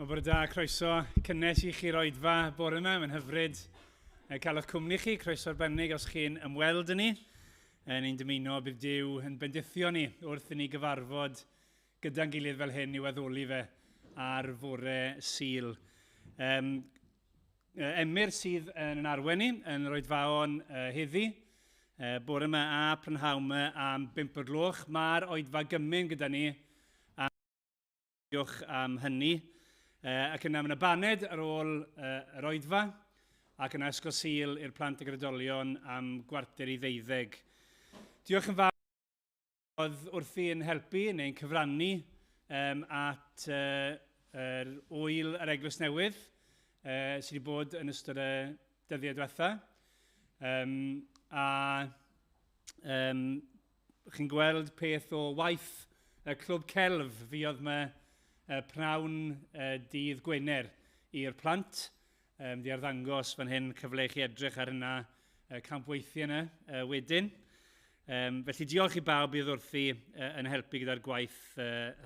Wel, bore da, croeso cynnes i chi'r oedfa bore yma. Mae'n hyfryd cael eich cwmni chi. Croeso arbennig os chi'n ymweld â ni. Ni'n dymuno bydd Duw yn bendithio ni wrth i ni gyfarfod gyda'n gilydd fel hyn i'w addoli fe ar fore Sul. Emyr sydd yn arwen ni yn yr oedfaon heddi. Bore yma a prynhawn yma am 5 o'r gloch. Mae'r oedfa gymun gyda ni Diolch am hynny. Ac yna mae yna baned ar ôl yr oedfa, ac yna ysgol Sul i'r plant ag oedolion am 11:45. Diolch yn fawr oedd wrthi yn helpu neu'n cyfrannu at yr ŵyl yr Eglwys Newydd sydd wedi bod yn ystod y dyddiau diwetha. A chi'n gweld peth o waith y Clwb Celf fuodd yma pnawn dydd Gwener i'r plant. Di arddangos fan hyn, cyfle i chi edrych ar hynna, campweithiau yna wedyn. Felly diolch i bawb bydd wrthi yn helpu gyda'r gwaith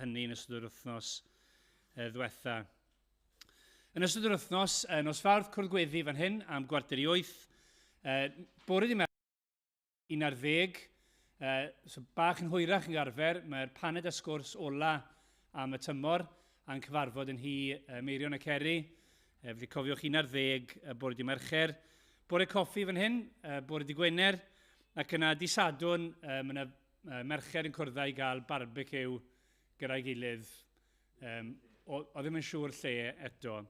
hynny yn ystod yr wythnos ddiwetha. Yn ystod yr wythnos, nos Fawrth cwrdd gweddi fan hyn am 7:45. Bore di 11, so bach yn hwyrach yn arfer, mae'r paned a sgwrs ola am y tymor a'n cyfarfod yn hi Meirion a Ceri. Felly cofiwch 11 bore di Mercher. Bore coffi fan hyn, bore di Gwener, ac yna di Sadwrn, mae yna merched yn cwrdd i gael barbecue gyda'i gilydd. O, o ddim yn siŵr lle eto.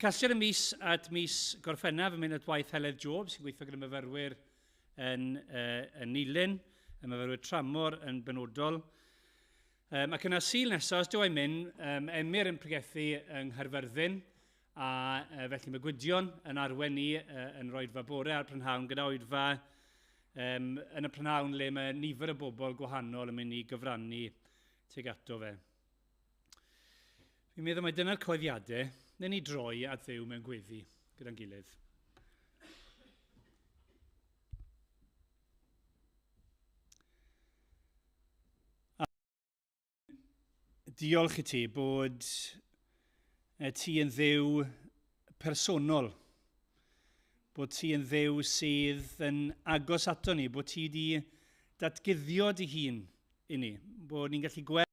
Casgliad y mis at mis Gorffennaf yn mynd at waith Heledd Job, sy'n gweithio gyda myfyrwyr yn Nulyn, y myfyrwyr tramor yn benodol. Ac yna Sul nesaf, os dyw e'n mynd, Emyr yn pregethu yng Nghaerfyrddin, a felly mae Gwydion yn arwen ni yn yr oedfa bore a'r prynhawn gyda oedfa yn y prynhawn le mae nifer o bobl gwahanol yn mynd i gyfrannu tuag ato fe. Fi'n meddwl mai dyna'r coeddiadau, neu ni droi at Dduw mewn gweddi gyda'n gilydd. A diolch i ti bod ti yn Dduw personol, bod ti yn Dduw sydd yn agos ato ni, bod ti wedi datguddio dy hun i ni, bod ni'n gallu gweld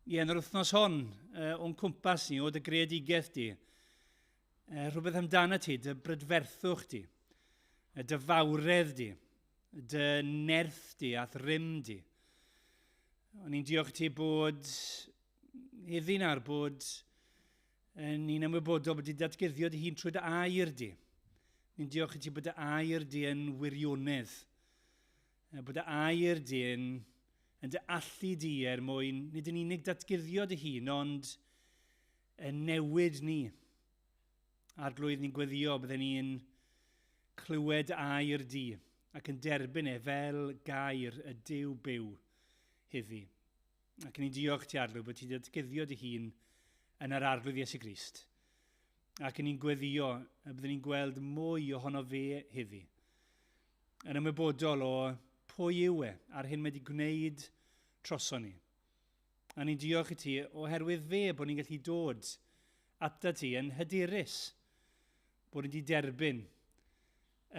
Ie, yn yr wythnos hon, o'n cwmpas ni, o dy greadigaeth di, rhywbeth amdano ti, dy brydferthwch di, dy fawredd di, dy nerth di a'th rym di. O'n i'n diolch ti bod heddi nawr bod ni'n ymwybodol bod di datguddio dy hun trwy dy air di. Ni'n diolch i ti bod dy air di yn wirionedd. Bod dy air di yn yn dy allu di er mwyn nid yn unig datguddio dy hun, ond yn newid ni. Arglwydd, ni'n gweddio bydden ni'n clywed air di ac yn derbyn e fel gair y Duw byw heddi. Ac ni'n diolch ti, Arglwydd, bod ti datguddio dy hun yn yr Arglwydd Iesu Grist. Ac ni'n gweddio y byddwn ni'n gweld mwy ohono fe heddi. Yn ymwybodol o pwy yw e a'r hyn mae wedi gwneud troson ni. A ni'n diolch i ti oherwydd fe bod ni'n gallu dod ata ti yn hyderus, bod ni wedi derbyn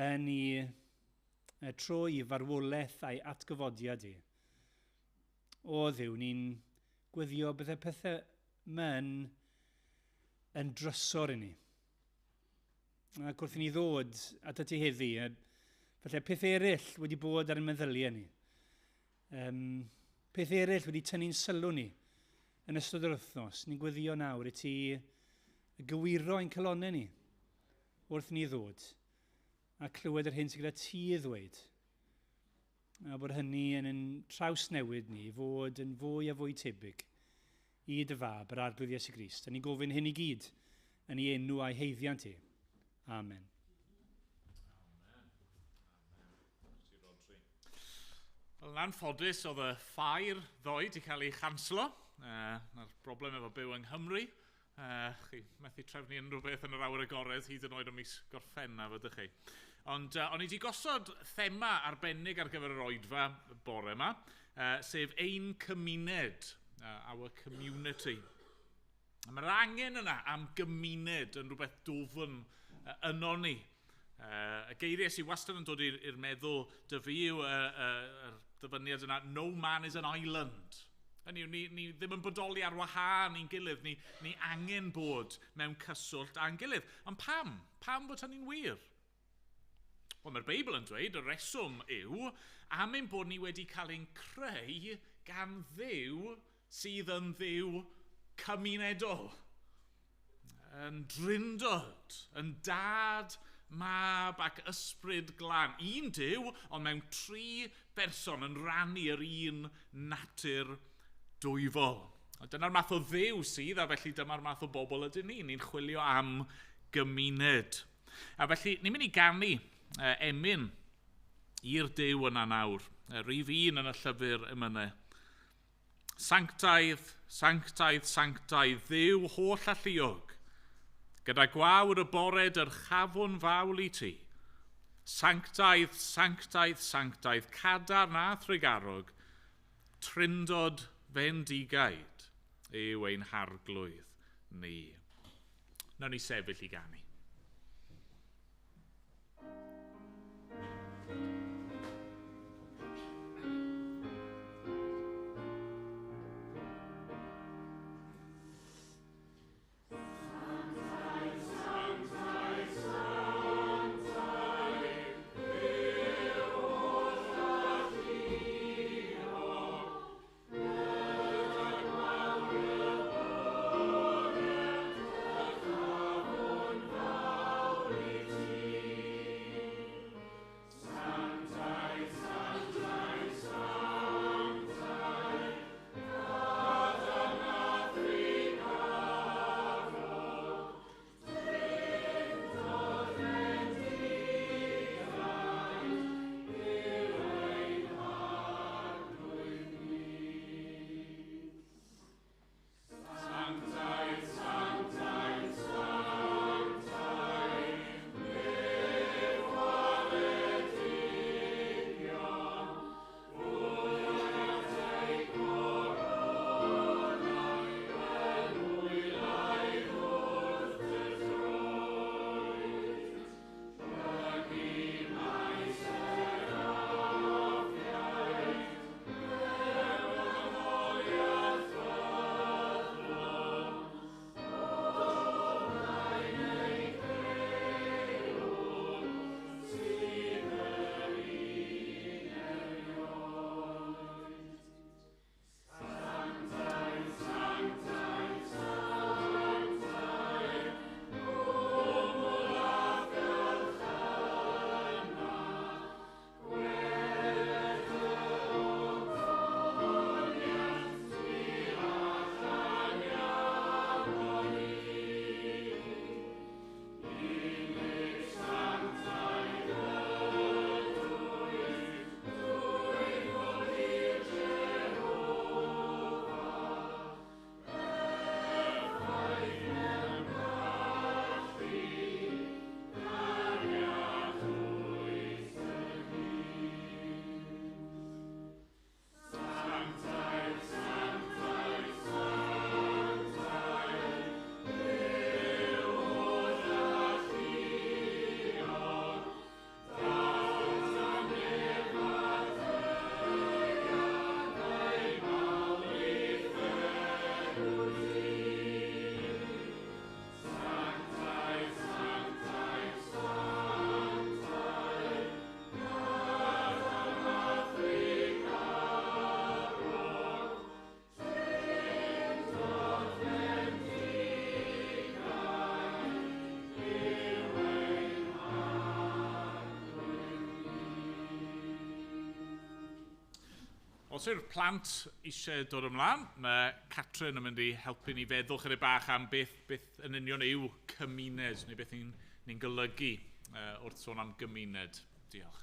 yn i trwy farwolaeth a'i atgyfodiad i. O Dduw, ni'n gweddio bydde pethau yma yn drysor i ni. Ac wrth i ni ddod at ti heddi, falle peth eraill wedi bod ar ein meddyliau ni. Peth eraill wedi tynnu'n sylw ni yn ystod yr wythnos. Ni'n gweddio nawr i ti gywiro ein calonnau ni wrth ni ddod a clywed yr hyn sydd gyda ti i ddweud. A bod hynny yn ein trawsnewid ni i fod yn fwy a fwy tebyg i dy fab, yr Arglwydd Iesu Grist. A ni'n gofyn hyn i gyd yn ei enw a'i haeddiant i. Amen. Wel, yn anffodus, oedd y ffair ddoe wedi cael ei chanslo. Na'r broblem efo byw yng Nghymru. Chi methu trefnu unrhyw beth yn yr awyr agored hyd yn oed ym mis Gorffennaf ydych chi. Ond o'n i wedi gosod thema arbennig ar gyfer yr oedfa bore yma, sef ein cymuned, our community. Mae'r angen yna am gymuned yn rhywbeth dwfn yno ni. Y geiriau sydd wastad yn dod i'r meddwl dy fi yw y dyfyniad yna, "No man is an island." Hynny yw, ni ddim yn bodoli ar wahân i'n gilydd, ni angen bod mewn cyswllt â'n gilydd. Ond pam? Pam bod hynny'n wir? Wel, mae'r Beibl yn dweud y reswm yw am ein bod ni wedi cael ein creu gan Dduw sydd yn Dduw cymunedol. Yn drindod, yn dad, mab ac ysbryd glân. Un Duw, ond mewn tri berson yn rannu yr un natur dwyfol. A dyna'r math o Dduw sydd, a felly dyma'r math o bobl ydyn ni. Ni'n chwilio am gymuned. A felly, ni'n mynd i ganu emyn i'r Duw yna nawr. Rhif 1 yn y llyfr emynau. Sanctaidd, sanctaidd, sanctaidd, Dduw holl alluog. Gyda gwawr y bore dyrchafwn fawl i ti. Sanctaidd, sanctaidd, sanctaidd, cadarn a thrugarog, trindod fendigaid yw ein harglwydd ni. Nawn ni sefyll i ganu. Os yw'r plant eisiau dod ymlaen, mae Catrin yn mynd i helpu ni feddwl chydig bach am beth yn union yw cymuned, neu beth ni'n golygu wrth sôn am gymuned. Diolch. Diolch.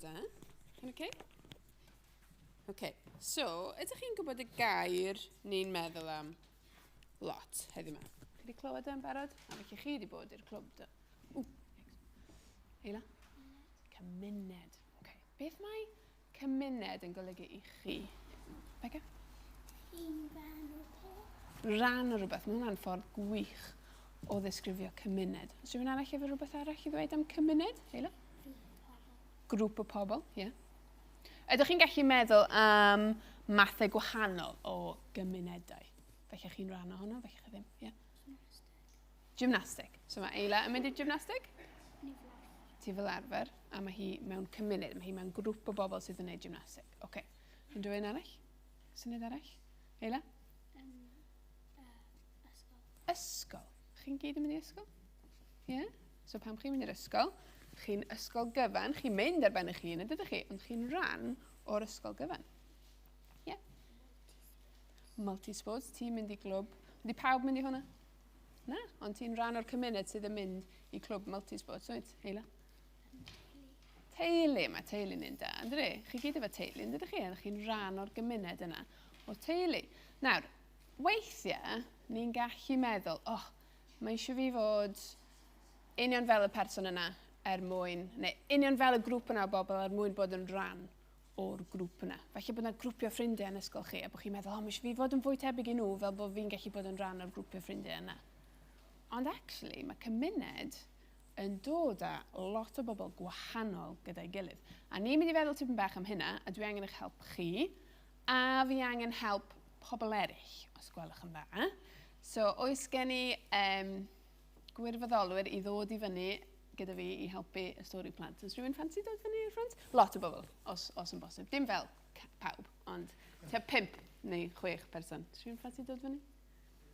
da. Yn oce? Okay? OK, so, ydych chi'n gwybod y gair ni'n meddwl am lot heddiw yma? Chi wedi clywed e'n barod? A felly chi wedi bod i'r clwb, do? Ww, Eila? Cymuned. Okay. Beth mae cymuned yn golygu i chi? Becca? Un rhan o peth. Rhan o rhywbeth. Mae hwnna'n ffordd gwych o ddisgrifio cymuned. Oes rhywun arall efo rhywbeth arall i ddweud am cymuned? Eila? Grŵp o pobl, ie. Yeah. Ydych chi'n gallu meddwl am mathau gwahanol o gymunedau? Felly chi'n rhan ohono, felly chi ddim, ie. Yeah. Gymnastig. So mae Eila yn mynd i gymnastig? Ti fel arfer, a mae hi mewn cymuned, mae hi mewn grŵp o bobl sydd yn gwneud gymnastig. Oce. Okay. Unrhyw un arall? Syniad arall? Eila? Ysgol. Ysgol. Chi'n gyd yn mynd i ysgol? Ie? Yeah? So pan chi'n mynd i'r ysgol, chi'n ysgol gyfan, chi'n mynd ar ben eich hun, ydych chi, ond chi'n rhan o'r ysgol gyfan. Ie? Yeah. Multi-sports, ti'n mynd i glwb. Ydy pawb mynd i hwnna? Na, ond ti'n rhan o'r cymuned sydd yn mynd i clwb multi-sports, wyt, Eila? Teulu, mae teulu'n un da, yn dydi? Chi gyd efo teulu, yn dydych chi? Chi'n rhan o'r gymuned yna o teulu. Nawr, weithiau, ni'n gallu meddwl, oh, mae eisiau fi fod union fel y person yna er mwyn, neu union fel y grŵp yna o bobl er mwyn bod yn rhan o'r grŵp yna. Falle bod yna grwpio ffrindiau yn ysgol chi a bod chi'n meddwl, oh, mae eisiau fi fod yn fwy tebyg i nhw fel bod fi'n gallu bod yn rhan o'r grwpio ffrindiau yna. Ond actually, mae cymuned yn dod â lot o bobl gwahanol gyda'i gilydd. A ni'n mynd i feddwl tipyn bach am hynna, a dwi angen eich help chi, a fi angen help pobl eraill, os gwelwch yn dda. So, oes gen i gwirfoddolwyr i ddod i fyny gyda fi i helpu y stori plant. Oes rhywun ffansi dod fyny i'r ffrant? Lot o bobl, os yn bosib. Dim fel pawb, ond tua 5 neu 6 person. Oes rhywun ffansi dod fyny?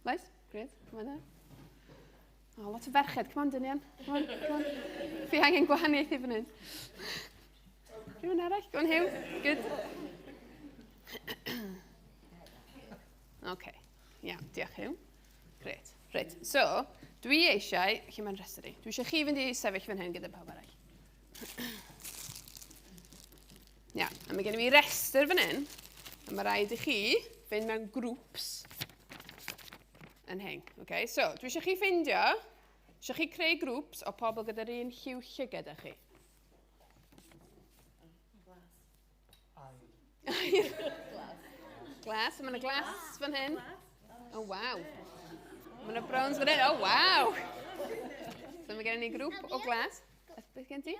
Lois? Gret, come on. Oh, lot o ferched, come on dynion. Come on, come on. Fi angen gwahaniaethu fan hyn. Rhywun arall? Go on, Huw. Good. OK. Iawn, diolch Huw. Gret. Reit, so, dwi eisiau, lle mae'n rhestr i? Dwi eisiau chi fynd i sefyll fan hyn gyda pawb arall. Iawn, a mae gen i fi restr fan hyn, a mae rhaid i chi fynd mewn grŵps yn hyn. Okay? So, dwi eisiau chi ffeindio, eisiau chi creu grŵps o pobl gyda'r un lliw llygad â chi. Glas. Aur. Glas. Mae yna glas fan hyn. Oh, waw. Mae yna browns fan hyn. Oh, waw. So mae gen i grŵp o glas. Beth gen ti?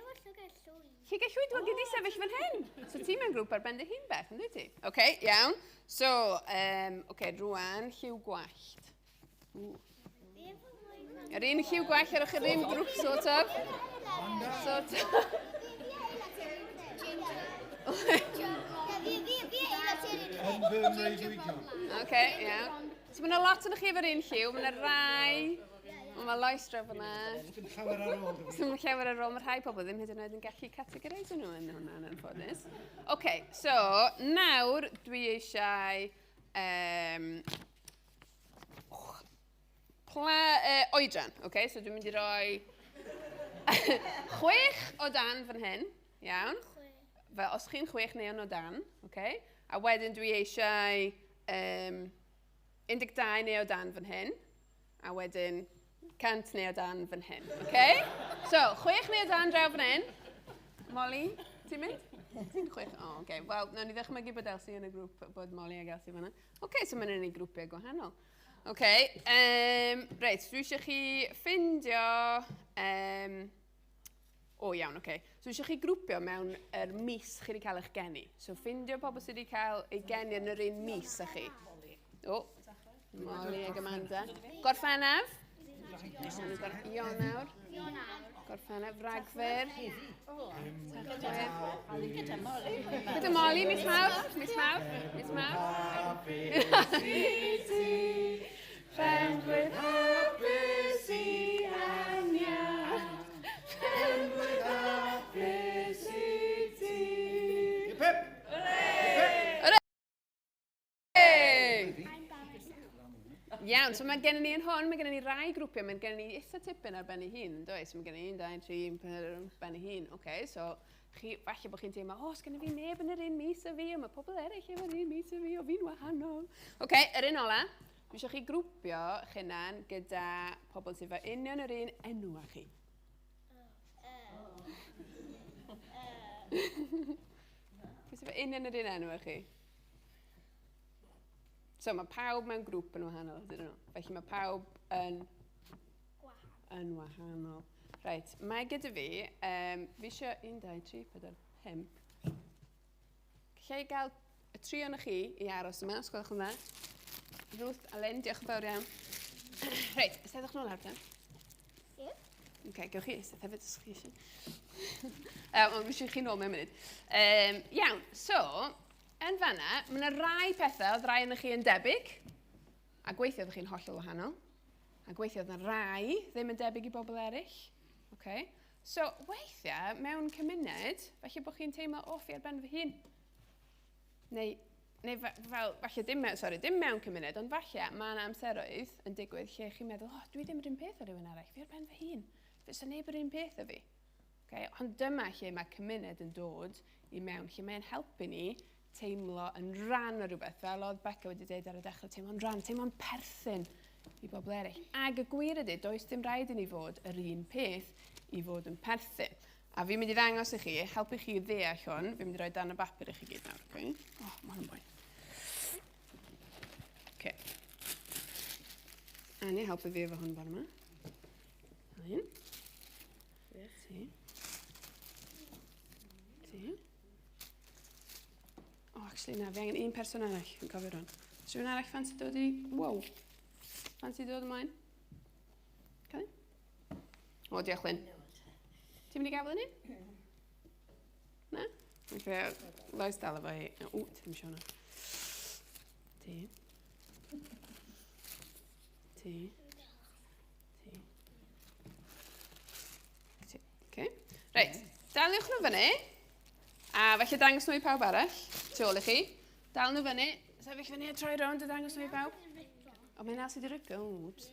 Llygad llwyd, wel, gyd i sefyll fan hyn. So ti mewn grŵp ar ben dy hun, Beth, yn dwyt ti? Oce, okay, iawn. So, oce, okay, rwan, lliw gwallt. Ww. Yr un lliw gwallt ar ochr un grŵp, sort of. Sort of. Oce, iawn. So mae yna lot yn chi efo'r un lliw, mae yna rai... Ond mae Lois draw fyna. Dim llawer ar ôl. Dim llawer ar ôl. Mae rhai pobl ddim hyd yn oed yn gallu categorisio nhw yn hwnna'n anffodus. OK, so nawr dwi eisiau oedran. OK, so dwi'n mynd i roi 6 o dan fan hyn. Iawn. Fel os chi'n 6 neu yn o dan. OK. A wedyn dwi eisiau 12 neu o dan fan hyn. A wedyn 100 neu o dan fan hyn. OK? So, 6 neu o dan draw fan hyn. Molly, ti'n mynd? Ti'n 6? O, oh, OK. Wel, nawn ni ddychmygu bod Elsie yn y grŵp, bod Molly ag Elsie fan'na. OK, so mae'n yn ei grwpiau gwahanol. OK, reit, dwi eisiau chi ffindio... O, iawn, OK. So, dwi eisiau chi grwpio mewn yr mis chi wedi cael eich geni. So, ffindio pobl sydd wedi cael eu geni yn yr un mis â chi. O, Molly ag Amanda. Gorffennaf. Ionawr. Gorffennaf, Rhagfyr. Gyda Molly, mis Mawrth. Mis Mawrth. Mis Mawrth. Penblwydd hapus i Anya. Penblwydd hapus i ti. Hip hip! Hooray! Iawn, so mae gennym ni yn hwn, mae gennym ni rai grwpiau, mae gennym ni eitha tipyn ar ben ei hun, yn does? Mae gennym ni 1, 2, 3, 4, ben ei hun. OK, so Chi, falle bod chi'n teimlo, o, sgynna fi neb yn yr un mis a fi, a mae pobl eraill efo'r un mis a fi, o fi'n wahanol. Oce, okay, yr un ola. Dwi eisiau chi grwpio eich hunan gyda pobl sydd efo union yr un enw â chi. Pwy sydd efo union yr un enw â chi? So mae pawb mewn grŵp yn wahanol, ydyn nhw? Felly mae pawb yn yn wahanol. Reit, mae gyda fi, fi eisiau 1, 2, 3, 4, 5. Lle i gael y tri o'n chi i aros yma, os gwelwch yn dda. Ruth a Lynn, diolch yn fawr iawn. Reit, steddwch nôl ar te. Ie. Oce, gewch chi eistedd hefyd os chi eisiau. Ond fi eisiau chi nôl mewn munud. Iawn, so, yn fanna, mae yna rai pethau oedd rai ohonoch chi yn debyg, a gweithio oeddech chi'n hollol wahanol, a gweithio oedd yna rai ddim yn debyg i bobl eraill. Okay. So, weithiau, mewn cymuned, falle bod chi'n teimlo, o, fi ar ben fy hun. Neu, neu fel, falle dim mewn, sorry, dim mewn cymuned, ond falle mae yna amseroedd yn digwydd lle chi'n meddwl, o, dwi ddim yr un peth â rhywun arall, fi ar ben fy hun. Fysa neb yr un peth â fi. Okay? Ond dyma lle mae cymuned yn dod i mewn, lle mae'n helpu ni teimlo yn rhan o rhywbeth, fel oedd Becca wedi dweud ar y dechrau, teimlo'n rhan, teimlo'n perthyn i bobl eraill. Ac y gwir ydy, does dim rhaid i ni fod yr un peth i fod yn perthyn. A fi'n mynd i ddangos i chi, helpu chi ddeall hwn, fi'n mynd i roi dan y bapur i chi gyd nawr, okay? O, oh, mae hwn yn boen. Okay. A ni helpu fi efo hwn bore yma. Un. Ti. Ti. Oh, actually, na, fi angen un person arall, fi'n cofio rwan. Oes rhywun arall ffansi dod i... Wow. Ffansi dod ymlaen? Okay. O, diolch, Lynn. Ti'n mynd i gafel yn un? Na? Okay, Lois dal efo hi. O, ti ddim eisiau hwnna. Ti. Ti. Ti. Ti. Okay. Reit, daliwch nhw fyny. A felly dangos nhw i pawb arall, tu ôl i chi. Dal nhw fyny, sefyll fyny a troi rownd a dangos nhw i bawb. O, mae'n al sydd wedi ripio, o, whoops.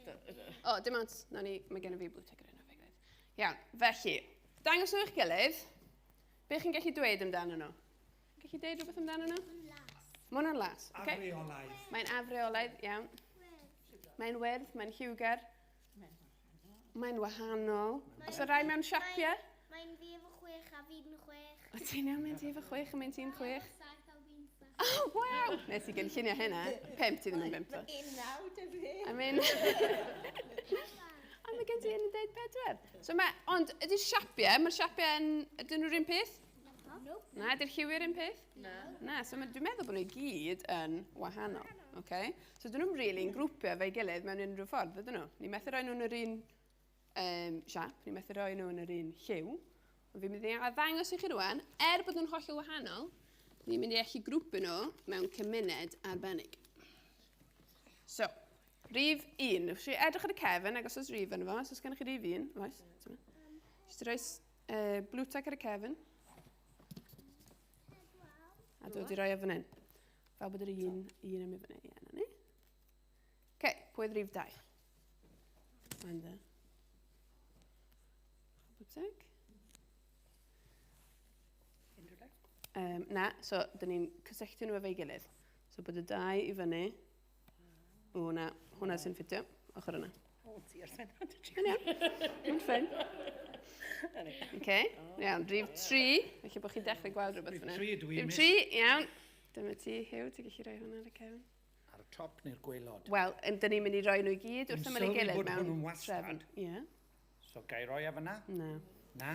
O, dim ond, na ni, mae gen i fi blue ticker yna, fe gwneud. Iawn, felly, dangos nhw i'ch gilydd. Be chi'n gallu dweud amdano nhw? Gallu dweud rhywbeth amdano nhw? Mae hwnna'n las. Okay. Afreolaidd. Mae'n afreolaidd, iawn. Mae'n wyrdd, mae'n lliwgar. Mae'n wahanol. Os yw rai mewn siapiau? Mae'n fi efo 6 a fi'n 6. O, ti'n iawn, mae'n ti efo 6 a mae'n ti'n 6. 7 a fi'n 7. Oh, waw! Nes i gynllunio hynna. 5, ti ddim yn 5. Un naw, dy fi. I mean... Ond mae gen ti 14. So mae, ond ydy'r siapiau, mae'r siapiau yn, ydyn nhw'r un peth? Nope. Na, ydy'r lliwiau'r un peth? Na. Na, so dwi'n meddwl bod nhw i gyd yn wahanol. Okay? So dyn nhw'n really'n grwpio fe'i gilydd mewn unrhyw ffordd, ydyn nhw? Ni methu rhoi nhw'n yr un siap, ni methu rhoi nhw yn yr un lliw. Ond fi'n mynd i ddangos i chi rwan, er bod nhw'n hollol wahanol, ni'n mynd i allu grwpio nhw mewn cymuned arbennig. So, rhif 1. Wnes i edrych ar y cefn, ac os oes rhif yno fo, os oes gennych chi rhif 1, oes? Jyst i roi blue tack ar y cefn. A dod i roi o fan hyn. Fel bod yr un yn mynd fyny. Ie, na ni. Okay, pwy oedd rhif 2? Wanda. Blue tack. Na, so dyn ni'n cysylltu nhw efo'i gilydd. So bod y 2 i fyny. O, na, hwnna sy'n ffitio, ochr yna. O, ti ar sen. Yn iawn, mae'n fine. Okay, iawn, rhif 3. Felly bod chi'n dechrau gweld rhywbeth Rhif fan hyn. tri dwi Rhif miss. 3, iawn. Dyma ti, Huw, ti'n gallu rhoi hwnna ar y cefn. Ar y top neu'r gwaelod. Wel, dyn ni'n mynd i roi nhw i gyd wrth Dwi'n ymyl ei sylwi gilydd bod mewn hwn yn wastad. trefn. Ie, So, gai roi e fyna? na. Na.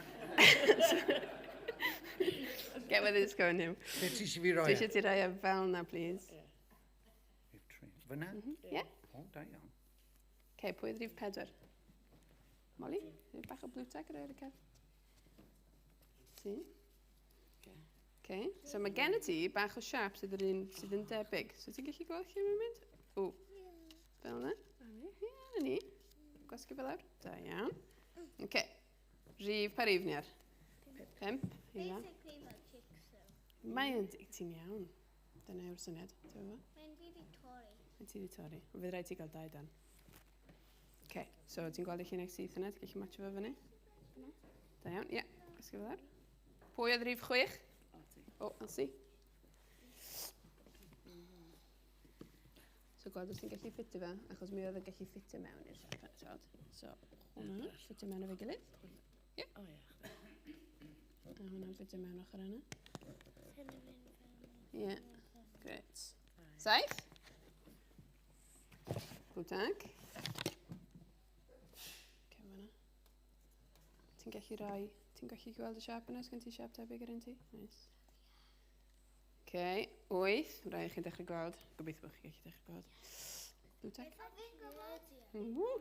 Get where this is going, Huw. Be ti eisiau fi roi Dwi e? eisiau ti roi e fel na, please. Rhif 3. Fyna? Ie. O, da iawn. Okay, pwy oedd rhif 4? Molly? Rhif bach o blue tack ar y cefn? Ti? Okay. So mae gen i ti bach o siap sydd yr un sydd yn debyg. So ti'n gallu gweld lle mae'n mynd? O, fel yna. Ie, na ni. Gwasgu fel awr. Da iawn. Okay. Rhif pa rif ni ar? 5. Ia. Basically fel jigsaw. Mae'n... Ti'n iawn. Dyna yw'r syniad. Ti'n gwybod? Mae'n fi di torri. Mae ti wedi torri. Ond fydd rhaid ti gael 2 dan. Okay. So ti'n gweld y llinell syth yna? Ti'n gallu matcho fo fyny? Da iawn. Ie. Gwasgu fel awr. Pwy oedd rhif 6? O, Elsie. So gweld os ti'n gallu ffitio fe, achos mi oedd yn gallu ffitio mewn i'r siap yna, ti'n So, hwnna, ffitio mewn efo'i gilydd. Ie. O ie. A hwnna'n ffitio mewn ochr yna. Ie, grêt. 7. Blue tag. Okay, ti'n gallu rhoi, ti'n gallu gweld y siap yna? Sgen ti siap tebyg ar un ti? Nice. Okay, 8. Rhaid i chi dechrau gweld. Gobeithio bod chi'n gallu dechrau gweld. Blue tag. Woo!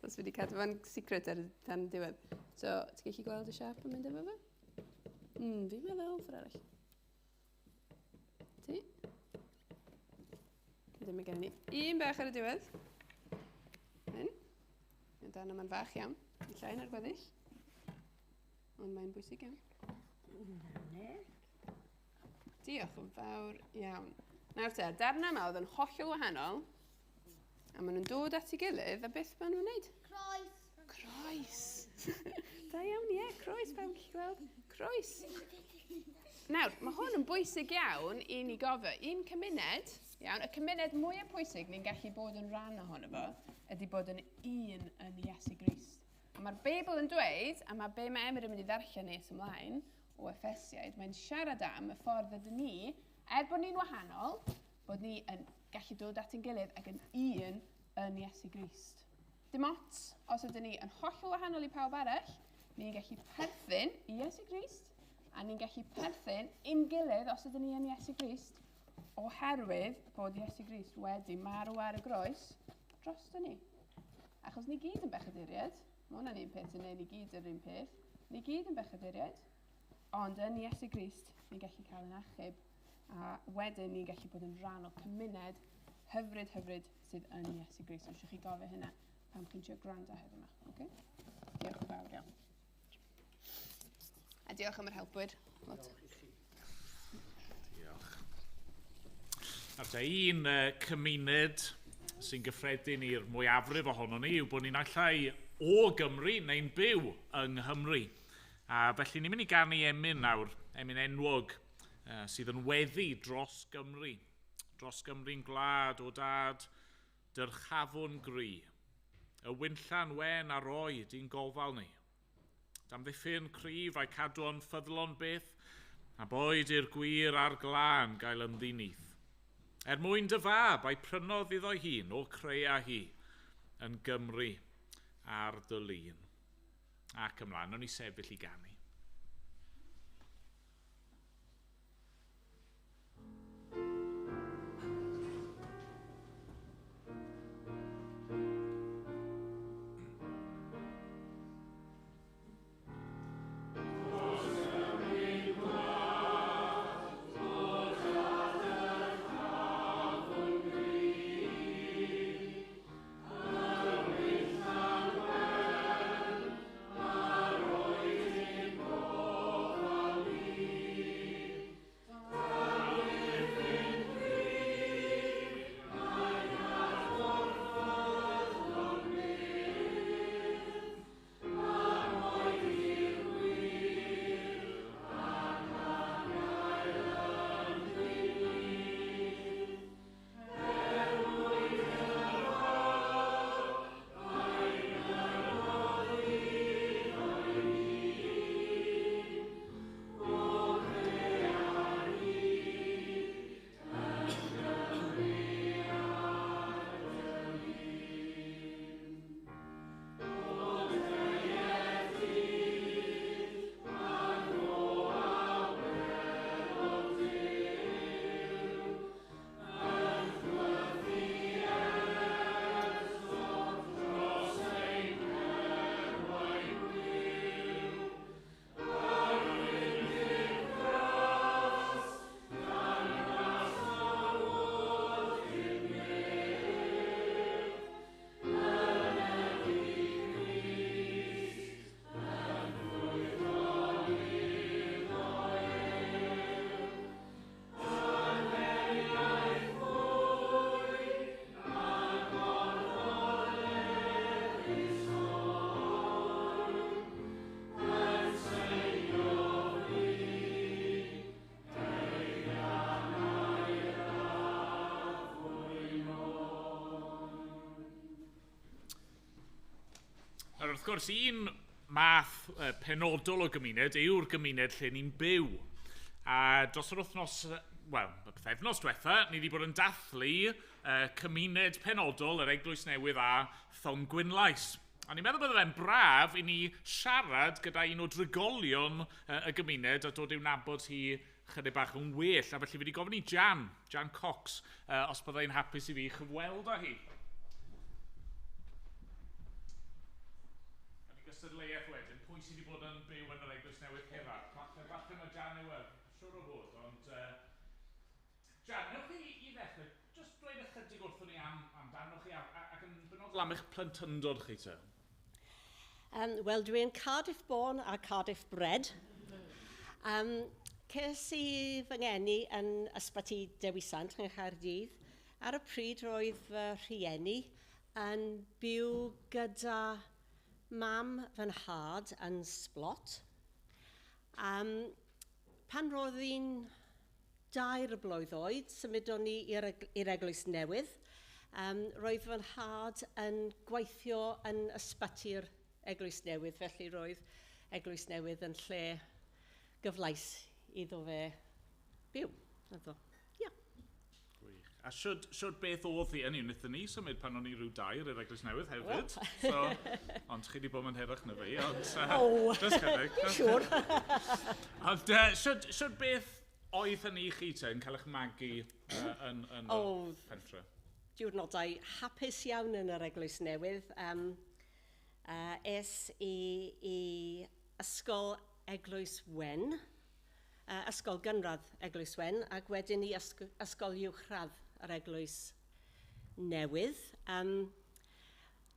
Os fi wedi cadw fo'n secret ar tan y diwedd. So, ti'n gallu gweld y siap yn mynd efo fe? Fi'n meddwl, ffordd arall. Ti? Wedyn mae gen ni un bach ar y diwedd. Hyn. Mae dan yma'n fach iawn. Yn llai na'r gweddill. Ond mae'n bwysig iawn. Diolch yn fawr iawn. Nawr te, darnau yma oedd yn hollol wahanol. A maen nhw'n dod at ei gilydd, a beth maen nhw'n wneud? Croes. Croes. Da iawn, ie, croes, pawb gallu gweld. Croes. Nawr, mae hwn yn bwysig iawn i ni gofio. Un cymuned, iawn, y cymuned mwyaf pwysig ni'n gallu bod yn rhan ohono fo, ydy bod yn un yn Iesu Grist. A mae'r Beibl yn dweud, a mae be mae Emyr yn mynd i ddarllen nes ymlaen o Effesiaid, mae'n siarad am y ffordd ydyn ni, er bod ni'n wahanol, bod ni yn gallu dod at ein gilydd ac yn un yn Iesu Grist. Dim ots, os ydyn ni yn hollol wahanol i pawb arall, ni'n gallu perthyn i Iesu Grist, a ni'n gallu perthyn i'n gilydd os ydyn ni yn Iesu Grist, oherwydd bod Iesu Grist wedi marw ar y groes drosto ni. Achos ni gyd yn bechaduriaid, mae hwnna'n un peth sy'n neud ni gyd yr un peth, ni gyd yn bechaduriaid, ond yn Iesu Grist ni'n gallu cael yn achub, a wedyn ni'n gallu bod yn rhan o cymuned hyfryd hyfryd sydd yn Iesu Grist. Os chi gofio hynna pan chi'n trio gwrando heddiw yma. Okay? Diolch yn fawr iawn. A diolch am yr helpwyr. Lot. Diolch. Nawr te, un cymuned sy'n gyffredin i'r mwyafrif ohonon ni yw bod ni'n naill o Gymru neu'n byw yng Nghymru. A felly ni'n mynd i ganu emyn nawr, emyn enwog, sydd yn weddi dros Gymru. Dros Gymru'n gwlad o dad, dyrchafwn gry. Y winllan wen a roi di'n gofal ni. Damddiffyn cryf a'i cadw'n ffyddlon byth, a boed i'r gwir a'r glân gael ymddinith. Er mwyn dy fab a'i prynodd iddo'i hun o crea hi yn Gymru ar dy lun. Ac ymlaen, o'n i sefyll i ganu. Wrth gwrs, un math penodol o gymuned yw'r gymuned lle ni'n byw. A dros yr wythnos, wel, y pythefnos diwetha, ni wedi bod yn dathlu cymuned penodol yr Eglwys Newydd a Thongwynlais. A ni'n meddwl bydde fe'n braf i ni siarad gyda un o drigolion y gymuned a dod i'w nabod hi chydig bach yn well. A felly fi wedi gofyn i Jan, Jan Cox, os byddai'n hapus i fi chyfweld â hi. A ni gystadleuaeth wedyn, pwy sydd wedi bod yn byw yn yr Eglwys Newydd hiraf? Falle mae Jan yw e, siwr o fod, ond... Jan, newch chi i ddechrau, jyst dweud ychydig wrthon ni amdano chi ac yn benodol am eich plentyndod chi te. Wel, dwi'n Cardiff born a Cardiff bred. Ces i fy ngeni yn Ysbyty Dewi Sant yng Nghaerdydd. Ar y pryd roedd fy rhieni yn byw gyda mam fy nhad yn Splott. Pan roedd hi'n 2 blwydd oed, symudon ni i'r Eglwys Newydd. Roedd fy nhad yn gweithio yn ysbyty'r Eglwys Newydd, felly roedd Eglwys Newydd yn lle gyfleus iddo fe byw. Ia. Gwych. A siwr beth oedd hi? Yn wnaethon ni symud pan o'n i rhyw 2 i'r Eglwys Newydd hefyd. So, ond chi wedi bod yn hirach na fi, ond... Just chydig. Siwr. Ond siwr beth oedd hynny i chi te yn cael eich magu yn y pentre? Diwrnodau hapus iawn yn yr Eglwys Newydd. Es i Ysgol Eglwys Wen, Ysgol Gynradd Eglwys Wen, ac wedyn i Ysgol Uwchradd yr Eglwys Newydd.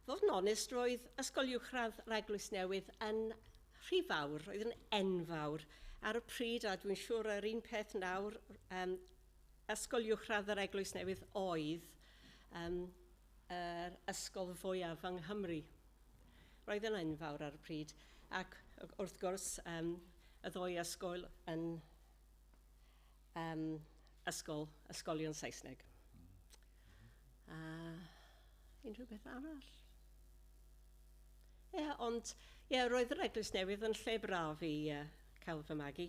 Fod yn onest, roedd Ysgol Uwchradd yr Eglwys Newydd yn rhy fawr, roedd yn enfawr. Ar y pryd, a dwi'n siŵr yr un peth nawr, Ysgol Uwchradd yr Eglwys Newydd oedd yr ysgol fwyaf yng Nghymru. Roedd yn enfawr ar y pryd, ac wrth gwrs y ddwy ysgol yn ysgolion Saesneg. Unrhyw beth arall? Ie, ond ie, roedd yr Eglwys Newydd yn lle braf i cael fy magu.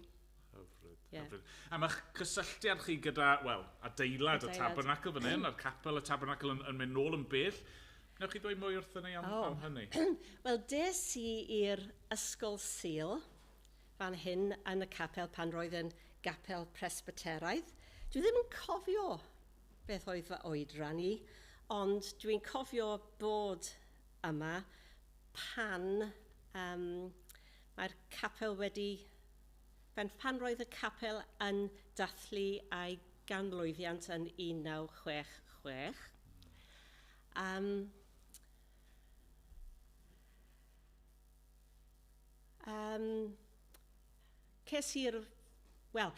Hyfryd, hyfryd. A mae'ch cysylltiad chi gyda, wel, adeilad y tabernacl fan hyn, a'r capel y tabernacl yn mynd nôl yn bell. Newch chi dweud mwy wrthyn ni am hynny? Wel, des i i'r Ysgol Sul fan hyn yn y capel pan roedd yn gapel presbyteraidd. Dwi ddim yn cofio beth oedd fy oedran i, ond dwi'n cofio bod yma pan mae'r capel wedi... Pan roedd y capel yn dathlu ei ganmlwyddiant yn 1966. Ces i'r... Wel,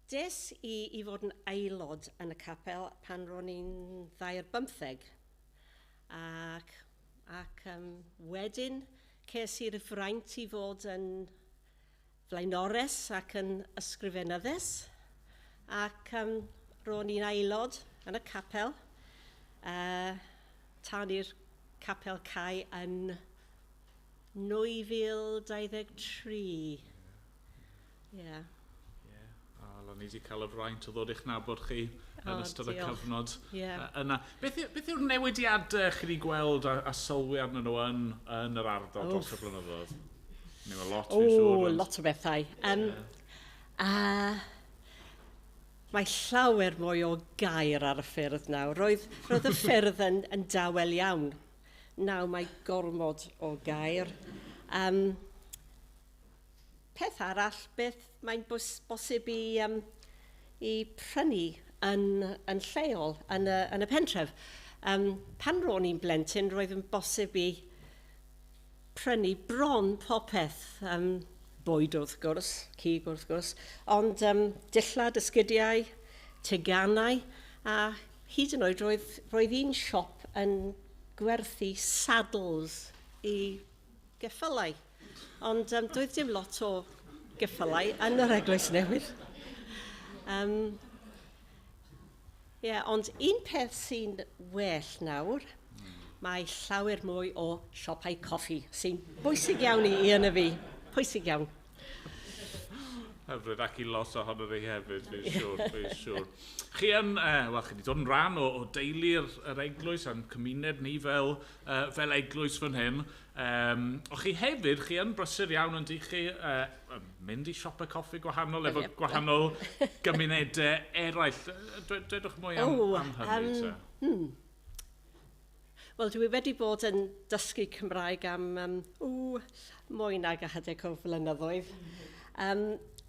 des i fod yn aelod yn y capel pan ro'n i'n 12. Ac wedyn ces i'r fraint i fod yn flaenores ac yn ysgrifenyddes, ac ro'n i'n aelod yn y capel tan i'r capel cau yn 2023. Ie. Wel, o'n i wedi cael y fraint o ddod i'ch nabod chi yn ystod y cyfnod yna. Beth yw'r newidiadau chi wedi gweld a sylwi arnyn nhw yn yr ardal dros y blynyddoedd? Ni mae lot, fi'n siŵr. Lot o bethau. Mae llawer mwy o gair ar y ffyrdd nawr. Roedd y ffyrdd yn dawel iawn. Nawr mae gormod o gair. Peth arall, beth mae'n bosib i prynu yn lleol, yn y pentref. Pan ro'n i'n blentyn, roedd yn bosib i prynu bron popeth, bwyd wrth gwrs, cig wrth gwrs, ond dillad, esgidiau, teganau, a hyd yn oed roedd un siop yn gwerthu saddles i geffylau. Ond doedd dim lot o geffylau yn yr Eglwys Newydd. Ond un peth sy'n well nawr Mae llawer mwy o siopau coffi, sy'n bwysig iawn i Ian a fi. Pwysig iawn. Hyfryd, ac i lot ohono fi hefyd, fi'n siŵr, fi'n siŵr. Chi yn, wel, chi wedi dod yn rhan o deulu'r yr eglwys a'n cymuned ni fel eglwys fan hyn. O chi hefyd, chi yn brysur iawn yn di chi, mynd i siopa coffi gwahanol efo gwahanol gymunedau eraill. Dwedwch mwy am hynny te. Wel, dwi wedi bod yn dysgu Cymraeg am mwy nag ychydig o flynyddoedd.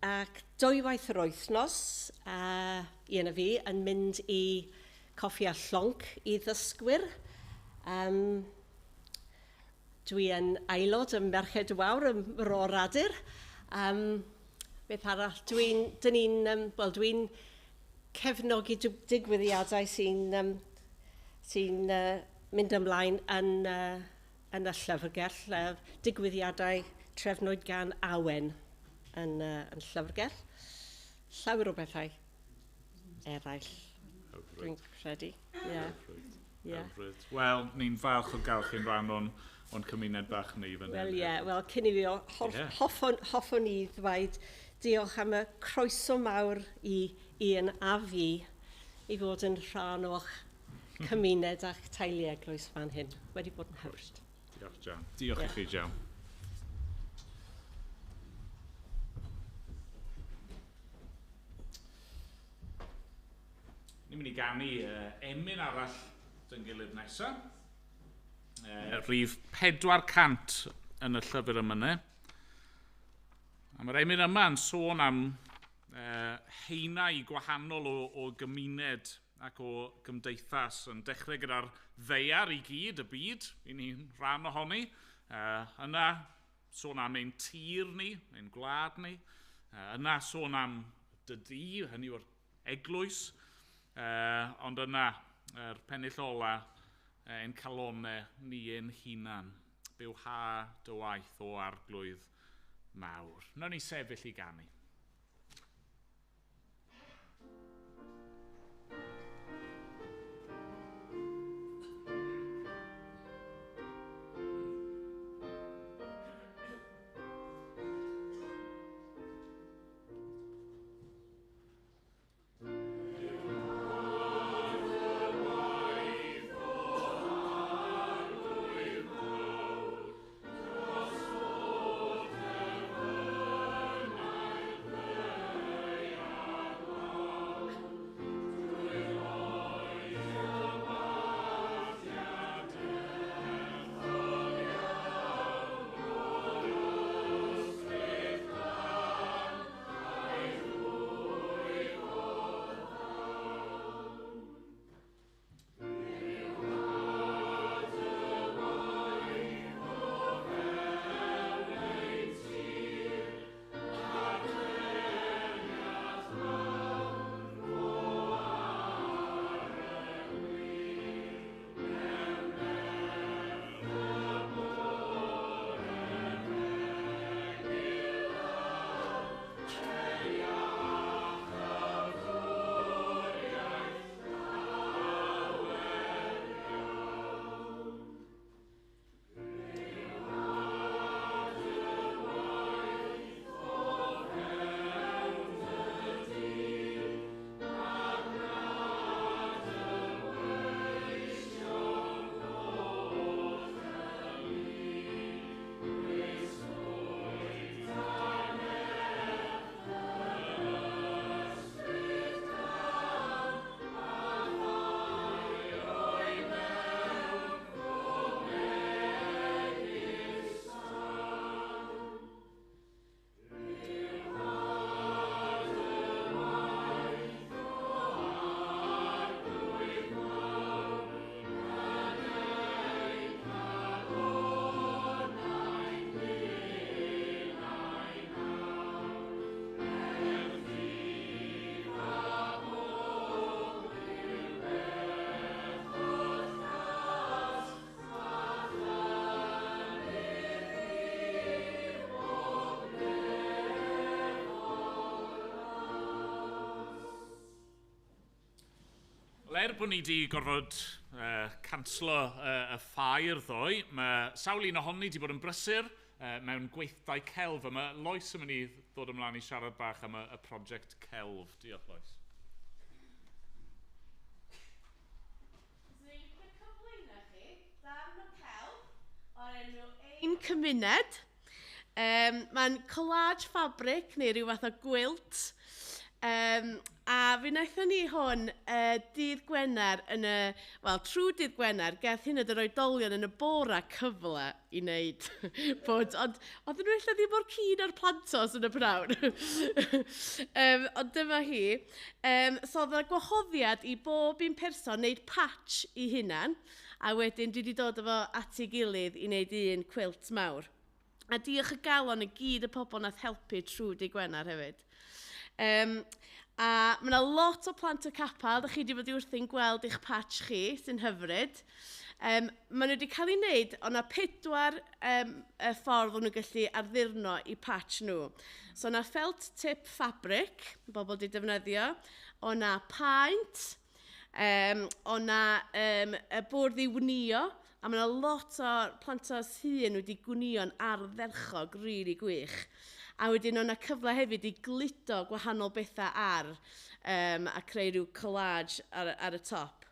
Ac dwywaith yr wythnos, Ian a fi yn mynd i coffi a llonc i ddysgwyr. Dwi yn aelod ym Merched y Wawr ym Mro Radur. Beth arall, dwi'n cefnogi digwyddiadau sy'n mynd ymlaen yn y llyfrgell, digwyddiadau trefnwyd gan Awen yn llyfrgell. Llawer o bethau eraill, dwi'n credu. Yeah. Yeah. Wel, ni'n falch o gael chi'n rhan o'n cymuned bach ni fan hyn. Wel, ie. Wel, cyn i fi, hoffwn i ddweud diolch am y croeso mawr i Ian a fi i fod yn rhan o'ch cymuned a'ch teulu eglwys fan hyn. Wedi bod yn hyfryd. Diolch, Jan. Diolch i chi, Jan. Ni'n mynd i ganu emyn arall dy'n gilydd nesaf. Rhif 400 yn y llyfr emynau. A mae'r emyn yma yn sôn am haenau gwahanol o gymuned ac o gymdeithas, yn dechrau gyda'r ddaear i gyd, y byd, i ni'n rhan ohoni. Yna sôn am ein tir ni, ein gwlad ni. Yna sôn am dy dŷ, hynny yw'r eglwys. Ond yna, yr pennill ola, ein calonau ni ein hunan. Byw ha dy waith o arglwydd mawr. Nawn ni sefyll i ganu. Er bod ni wedi gorfod canslo y ffair ddoe, mae sawl un ohoni wedi bod yn brysur mewn gweithdai celf, a mae Lois yn mynd i ddod ymlaen i siarad bach am y prosiect celf. Diolch, Lois. Dwi'n cyflwyno chi darn o celf o'r enw Ein Cymuned. Mae'n collage fabric neu rhyw fath o gwilt. A fe wnaethon ni hwn dydd Gwener yn y, wel, trwy dydd Gwener, gath hyn oed yr oedolion yn y bora cyfle i wneud bod, ond oedden nhw ella ddim mor keen ar plantos yn y pnawn. Ond dyma hi. So oedd yna gwahoddiad i bob un person wneud patch i hunan, a wedyn dwi wedi dod efo at ei gilydd i wneud un cwilt mawr. A diolch y galon i gyd y pobl nath helpu trwy dydd Gwener hefyd. A mae yna lot o plant o capel, da chi wedi bod i wrthi'n gweld eich patch chi, sy'n hyfryd. Maen nhw wedi cael ei wneud, ond yna 4 y ffordd o'n nhw'n gallu arddurno i patch nhw. So yna felt tip fabric, bobl wedi defnyddio, o'na paent, o'na y bwrdd i wnio, a mae yna lot o plantos hŷn wedi gwnio'n ardderchog, rili gwych. A wedyn o'na cyfle hefyd i gludo gwahanol bethau ar a creu rhyw collage ar y top.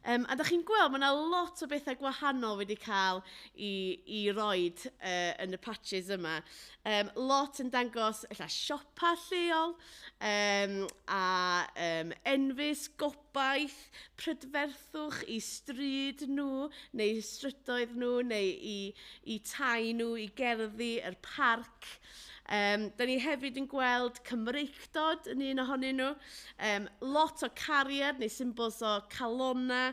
A da chi'n gweld, mae yna lot o bethau gwahanol wedi cael i roed yn y patches yma. Lot yn dangos ella siopa lleol, a enfys, gobaith, prydferthwch i stryd nhw, neu strydoedd nhw, neu i tai nhw, i gerddi, yr parc. Da ni hefyd yn gweld Cymreictod yn un ohonyn nhw. Lot o cariad neu symbols o calona,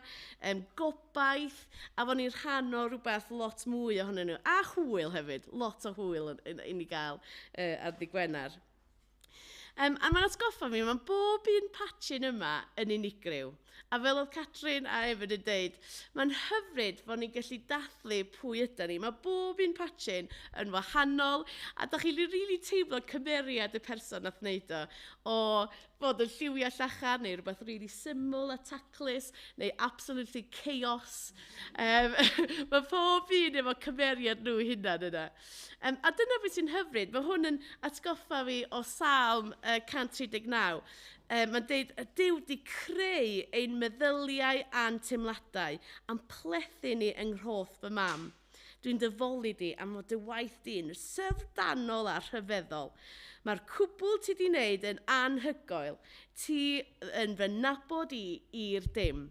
gobaith, a fo'n ni'n rhan o rhywbeth lot mwy ohonyn nhw. A hwyl hefyd, lot o hwyl i ni gael ar ddydd Gwener. A mae'n atgoffa fi, mae bob un patchyn yma yn unigryw. A fel oedd Catrin a Evan yn deud, mae'n hyfryd fod ni'n gallu dathlu pwy ydan ni. Mae bob un patchyn yn wahanol, a da chi'n rili teimlo cymeriad y person nath wneud o fod yn lliwiau llachar, neu rhywbeth rili syml a taclus, neu absolutely chaos. Mae pob un efo cymeriad nhw hunan yna. A dyna beth sy'n hyfryd, mae hwn yn atgoffa fi o Salm 139. Mae'n deud, Duw di creu ein meddyliau a'n teimladau, a'n plethu ni yng nghroth fy mam. Dwi'n dyfoli di am fod dy waith di'n syfrdanol a rhyfeddol. Mae'r cwbl ti di wneud yn anhygoel, ti yn fy nabod i i'r dim.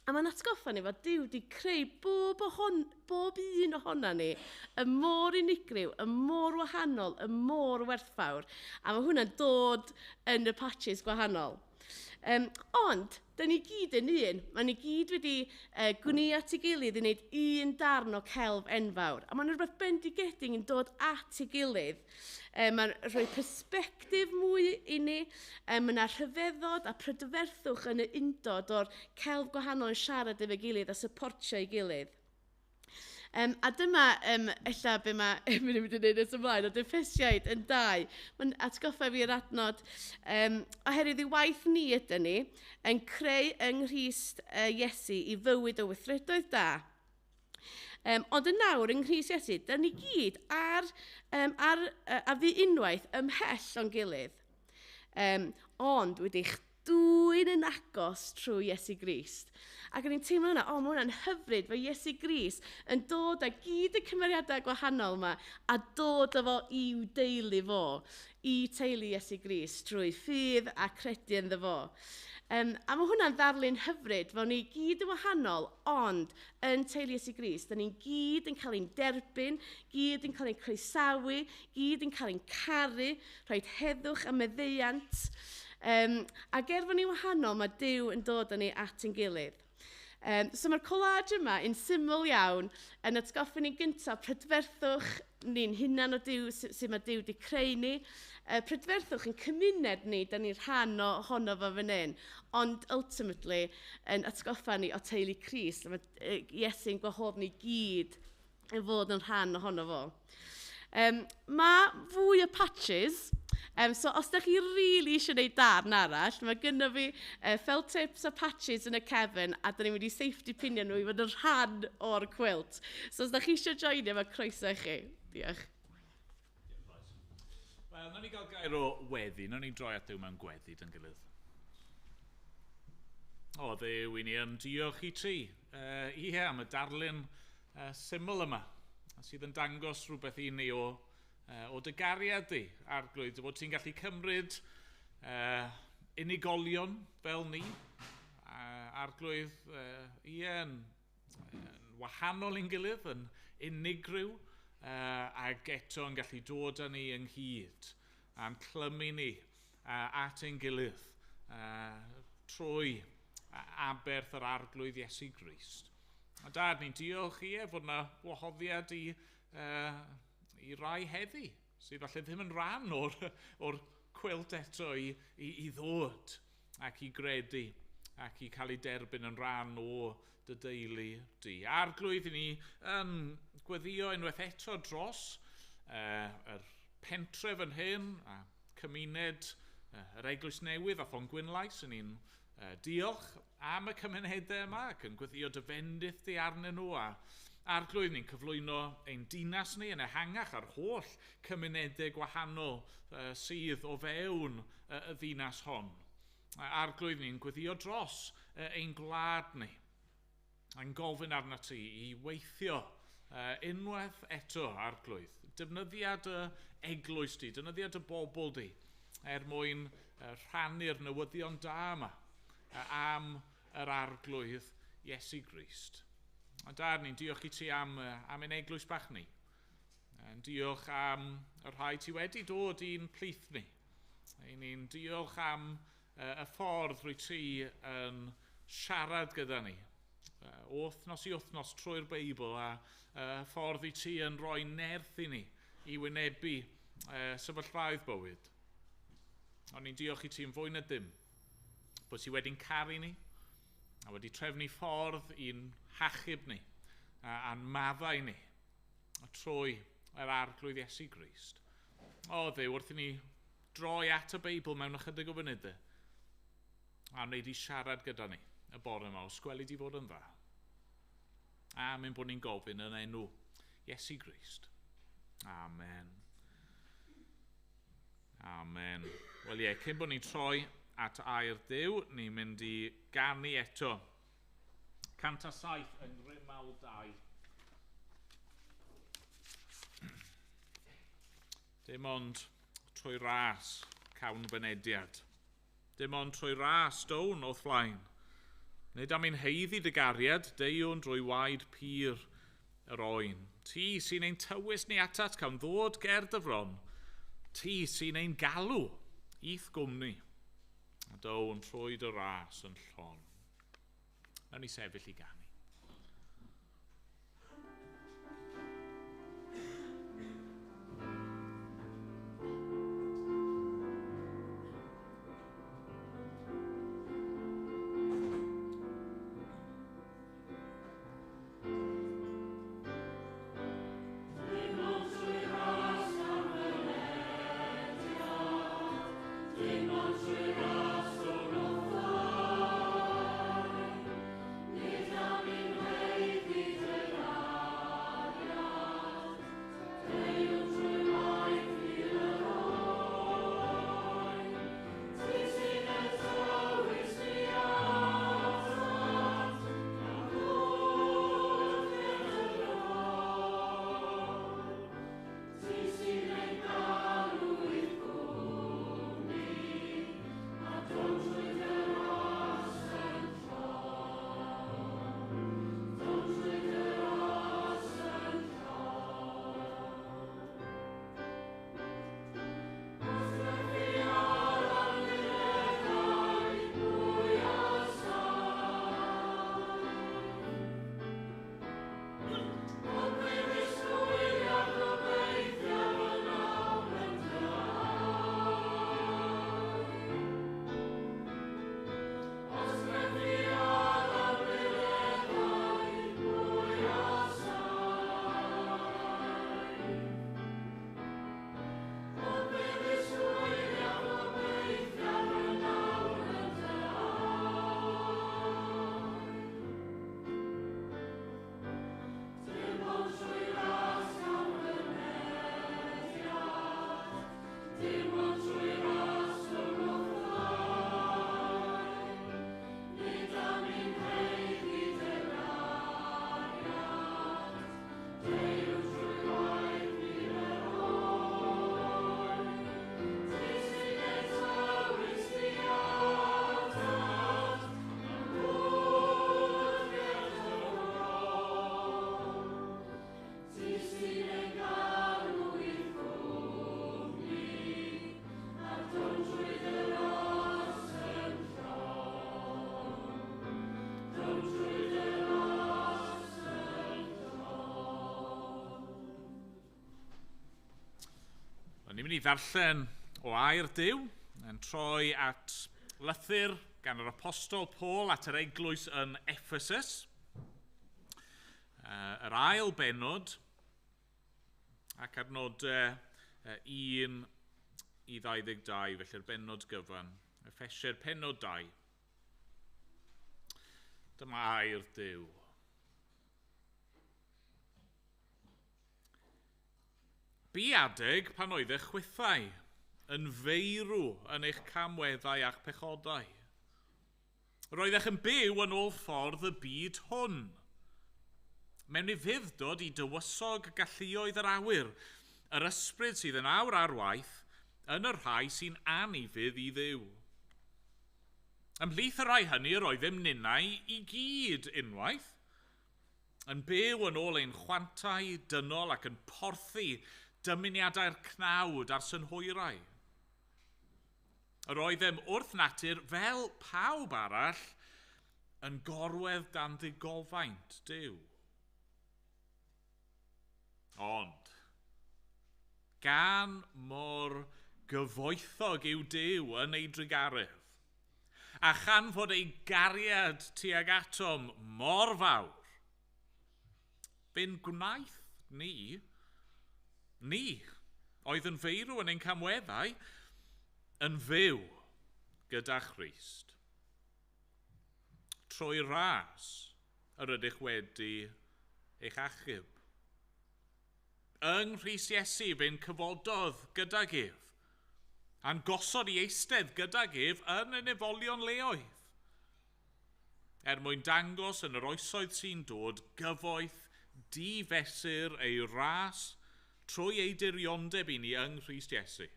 A mae'n atgoffa ni fod Duw di creu bob un ohona ni y mor unigryw, y mor wahanol, y mor werthfawr. A mae hwnna'n dod yn y patches gwahanol. Ond, da ni gyd yn un. Mae ni gyd wedi gwnïo at ei gilydd i wneud un darn o celf enfawr. A mae'n rhywbeth bendigedig yn dod at ei gilydd. Mae'n rhoi persbectif mwy i ni. Mae yna rhyfeddod a prydferthwch yn y undod o'r celf gwahanol yn siarad efo'i gilydd a supportio ei gilydd. A dyma, ella be mae Emyn yn mynd i wneud nes ymlaen, ond Effesiaid yn 2. Mae'n atgoffa fi yr adnod, oherwydd i waith ni ydyn ni, yn creu yng Nghrist Iesu i fywyd o weithredoedd da. Ond yn nawr, yng Nghrist Iesu, da ni gyd a fi unwaith ymhell o'n gilydd. Ond wedi'ch dwyn yn agos trwy Iesu Grist. Ac o'n i'n teimlo hwnna, o, mae hwnna'n hyfryd, fe Iesu Grist yn dod â gyd y cymeriadau gwahanol yma a dod â fo i'w deulu fo, i teulu Iesu Grist trwy ffydd a credu ynddo fo. A mae hwnna'n ddarlun hyfryd, fo ni gyd yn wahanol, ond yn teulu Iesu Grist, da ni'n gyd yn cael ein derbyn, gyd yn cael ein croesawu, gyd yn cael ein caru, rhoi heddwch a meddeiant. Ac er fod ni'n wahanol, mae Duw yn dod â ni at ein gilydd. So mae'r collage yma yn syml iawn yn atgoffa ni'n gyntaf prydferthwch ni'n hunan o Duw, sut mae Duw wedi creu ni. Prydferthwch yn cymuned ni, da ni'n rhan ohono fo fan hyn, ond ultimately yn atgoffa ni o teulu Crist. Mae Iesu'n gwahodd ni gyd yn fod yn rhan ohono fo. Mae fwy o patches. So os ydych chi really eisiau gwneud darn arall, mae gynno fi felt tips a patches yn y cefn, a dyn ni'n mynd i safety pinio nhw i fod yn rhan o'r quilt. So os ydych chi eisiau joinio, mae croeso i chi. Diolch. Wel, nawn ni gael gair o weddi. Nawn ni droi at Dduw mewn gweddi dy'n gilydd. O, Dduw, i ni yn diolch i ti. Ie, am y darlun syml yma, sydd yn dangos rhywbeth i ni o dy gariad di, Arglwydd, dy fod ti'n gallu cymryd unigolion fel ni, Arglwydd, ie, yn wahanol i'n gilydd, yn unigryw, ac eto yn gallu dod â ni ynghyd, a'n clymu ni at ein gilydd, trwy aberth yr Arglwydd Iesu Grist. A Dad, ni'n diolch i fod yna wahoddiad i rai heddi, sydd falle ddim yn rhan o'r cwilt eto i ddod ac i gredu ac i cael ei derbyn yn rhan o dy deulu di. Arglwydd, i ni yn gweddio unwaith eto dros yr pentref yn hyn a cymuned yr Eglwys Newydd a Thongwynlais. I ni'n diolch am y cymunedau yma ac yn gweddio dy fendith di arnyn nhw, a Arglwydd, ni'n cyflwyno ein dinas ni yn ehangach a'r holl cymunedau gwahanol sydd o fewn y ddinas hon. Arglwydd, ni'n gweddio dros ein gwlad ni, a'n gofyn arnat ti i weithio unwaith eto, Arglwydd. Defnyddiad y eglwys di, defnyddiad y bobl di, er mwyn rhannu'r newyddion da yma am yr Arglwydd Iesu Grist. A Dad, ni'n diolch i ti am ein eglwys bach ni. Yn diolch am y rhai ti wedi dod i'n plith ni. Ni'n diolch am y ffordd rwy ti yn siarad gyda ni, wythnos i wythnos trwy'r Beibl, a ffordd i ti yn rhoi nerth i ni i wynebu sefyllfaoedd bywyd. Ond ni'n diolch i ti yn fwy na dim, bod ti wedi'n caru ni, a wedi trefnu ffordd i'n hachub ni, a'n maddau ni, trwy yr Arglwydd Iesu Grist. O Dduw, wrth i ni droi at y Beibl mewn ychydig o funudau, a wneud i siarad gyda ni y bore yma, os gweli di fod yn dda. A mynd bod ni'n gofyn yn enw Iesu Grist. Amen. Amen. Wel ie, cyn bod ni'n troi at air Duw, ni'n mynd i ganu eto. 107 yng Ngrymawl 2. Dim ond trwy ras cawn fynediad. Dim ond trwy ras down o'th flaen. Nid am ein heiddi dy gariad, deuwn drwy waed pur yr oen. Ti sy'n ein tywys ni atat cawn ddod ger dy fron. Ti sy'n ein galw i'th gwmni. A down trwy dy ras yn llon. Nawn ni sefyll i ganu. Dim ond trwy ras Ni'n mynd i ddarllen o air Duw, yn troi at lythyr gan yr Apostol Paul at yr eglwys yn Ephesus. Yr ail bennod ac adnodau 1 i 22, felly'r bennod gyfan. Effesiaid pennod 2. Dyma air Duw. Bu adeg pan oeddech chwithau yn feirw yn eich camweddau a'ch pechodau. Roeddech yn byw yn ôl ffordd y byd hwn. Mewn ufudd-dod i dywysog galluoedd yr awyr, yr ysbryd sydd yn awr ar waith yn y rhai sy'n anufudd i Dduw. Ymhlith y rhai hynny roeddem ninnau i gyd unwaith, yn byw yn ôl ein chwantau dynol ac yn porthi dymuniadau'r cnawd a'r synhwyrau. Yr oeddem wrth natur, fel pawb arall, yn gorwedd dan ddigofaint Duw. Ond, gan mor gyfoethog yw Duw yn ei drugaredd, a chan fod ei gariad tuag atom mor fawr, fe'n gwnaeth ni, oedd yn feirw yn ein camweddau, yn fyw gyda Christ. Trwy ras yr ydych wedi eich achub. Yng Nghrist Iesu fe'n cyfododd gydag ef, a'n gosod i eistedd gydag ef yn y nefolion leoedd, er mwyn dangos yn yr oesoedd sy'n dod gyfoeth difesur ei ras trwy ei diriondeb i ni yng Nghrist Iesu.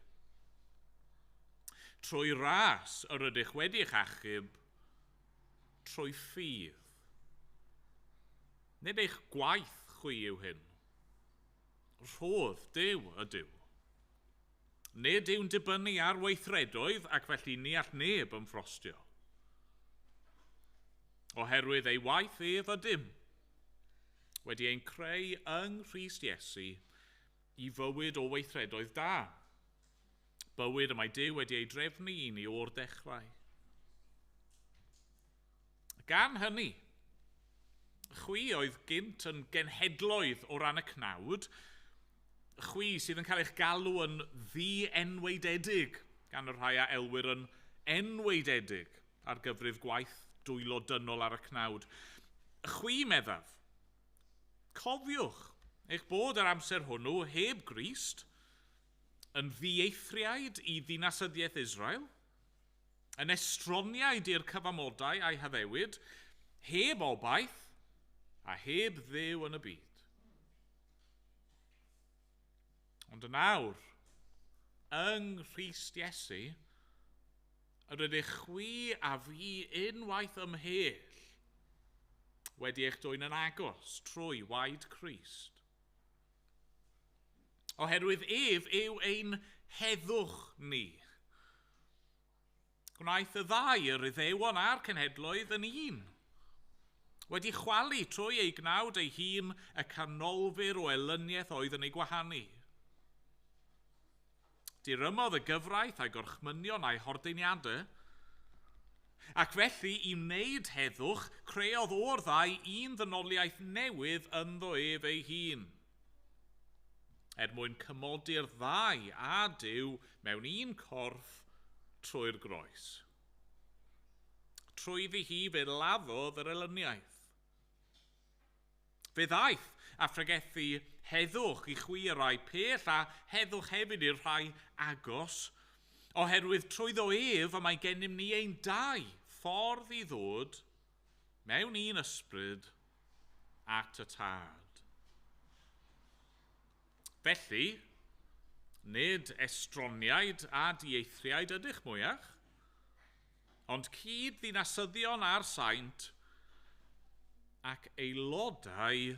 Trwy ras yr ydych wedi eich achub, trwy ffydd. Nid eich gwaith chwi yw hyn. Rhodd Duw ydyw. Nid yw'n dibynnu ar weithredoedd ac felly ni all neb ymffrostio. Oherwydd ei waith ef ydym, wedi ein creu yng Nghrist Iesu i fywyd o weithredoedd da. Bywyd y mae Duw wedi ei drefnu i ni o'r dechrau. Gan hynny, chwi oedd gynt yn genhedloedd o ran y cnawd, chwi sydd yn cael eich galw yn ddi-enwaededig gan y rhai a elwir yn enwaededig ar gyfrif gwaith dwylo dynol ar y cnawd. Chwi, meddaf, cofiwch eich bod ar amser hwnnw heb Grist, yn ddieithriaid i ddinasyddiaeth Israel, yn estroniaid i'r cyfamodau a'i haddewid, heb obaith a heb Dduw yn y byd. Ond yn awr, yng Nghrist Iesu, yr ydych chwi a fi unwaith ymhell wedi eich dwyn yn agos trwy waed Crist. Oherwydd ef yw ein heddwch ni. Gwnaeth y ddau, yr Iddewon a'r cenhedloedd, yn un. Wedi chwalu trwy ei gnawd ei hun y canolfur o elyniaeth oedd yn ei gwahanu. Dirymodd y gyfraith a'i gorchmynion a'i hordeiniadau, ac felly i wneud heddwch creodd o'r ddau un ddynoliaeth newydd ynddo ef ei hun, er mwyn cymodi'r ddau a Duw mewn un corff trwy'r groes. Trwyddi hi fe laddodd yr elyniaeth. Fe ddaeth a phregethu heddwch i chwi y rhai pell a heddwch hefyd i'r rhai agos, oherwydd trwyddo ef y mae gennym ni ein dau ffordd i ddod mewn un ysbryd at y Tad. Felly, nid estroniaid a dieithriaid ydych mwyach, ond cyd ddinasyddion a'r saint ac aelodau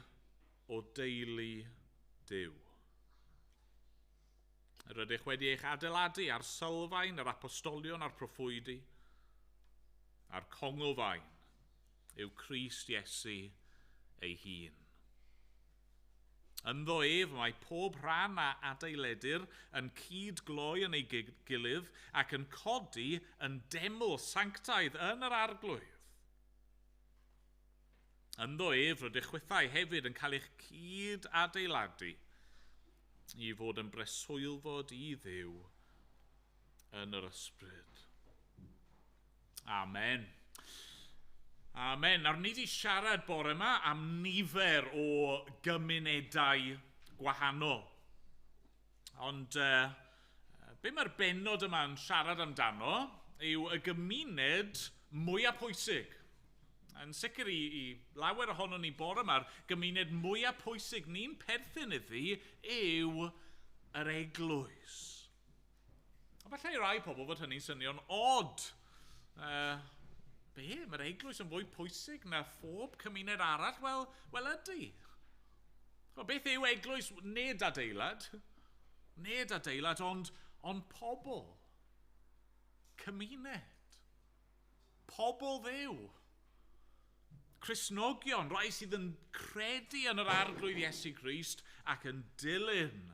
o deulu Duw. Yr ydych wedi eich adeiladu ar sylfaen yr apostolion a'r proffwydi, a'r conglfaen yw Crist Iesu ei hun. Ynddo ef mae pob rhan a adeiledir yn cyd-gloi yn ei gilydd ac yn codi yn deml sanctaidd yn yr arglwydd. Ynddo ef rydych chwithau hefyd yn cael eich cyd-adeiladu i fod yn breswylfod i Dduw yn yr ysbryd. Amen. Amen. Nawr, ni wedi siarad bore yma am nifer o gymunedau gwahanol. Ond be mae'r bennod yma'n siarad amdano yw y gymuned mwyaf pwysig. Yn sicr i lawer ohonon ni bore yma'r gymuned mwyaf pwysig ni'n perthyn iddi yw yr eglwys. A falle i rai pobl fod hynny'n swnio'n od. Be? Mae'r eglwys yn fwy pwysig na phob cymuned arall? Wel ydy. Wel, beth yw eglwys? Nid adeilad. Nid adeilad, ond pobl. Cymuned. Pobl Dduw. Cristnogion, rai sydd yn credu yn yr Arglwydd Iesu Grist ac yn dilyn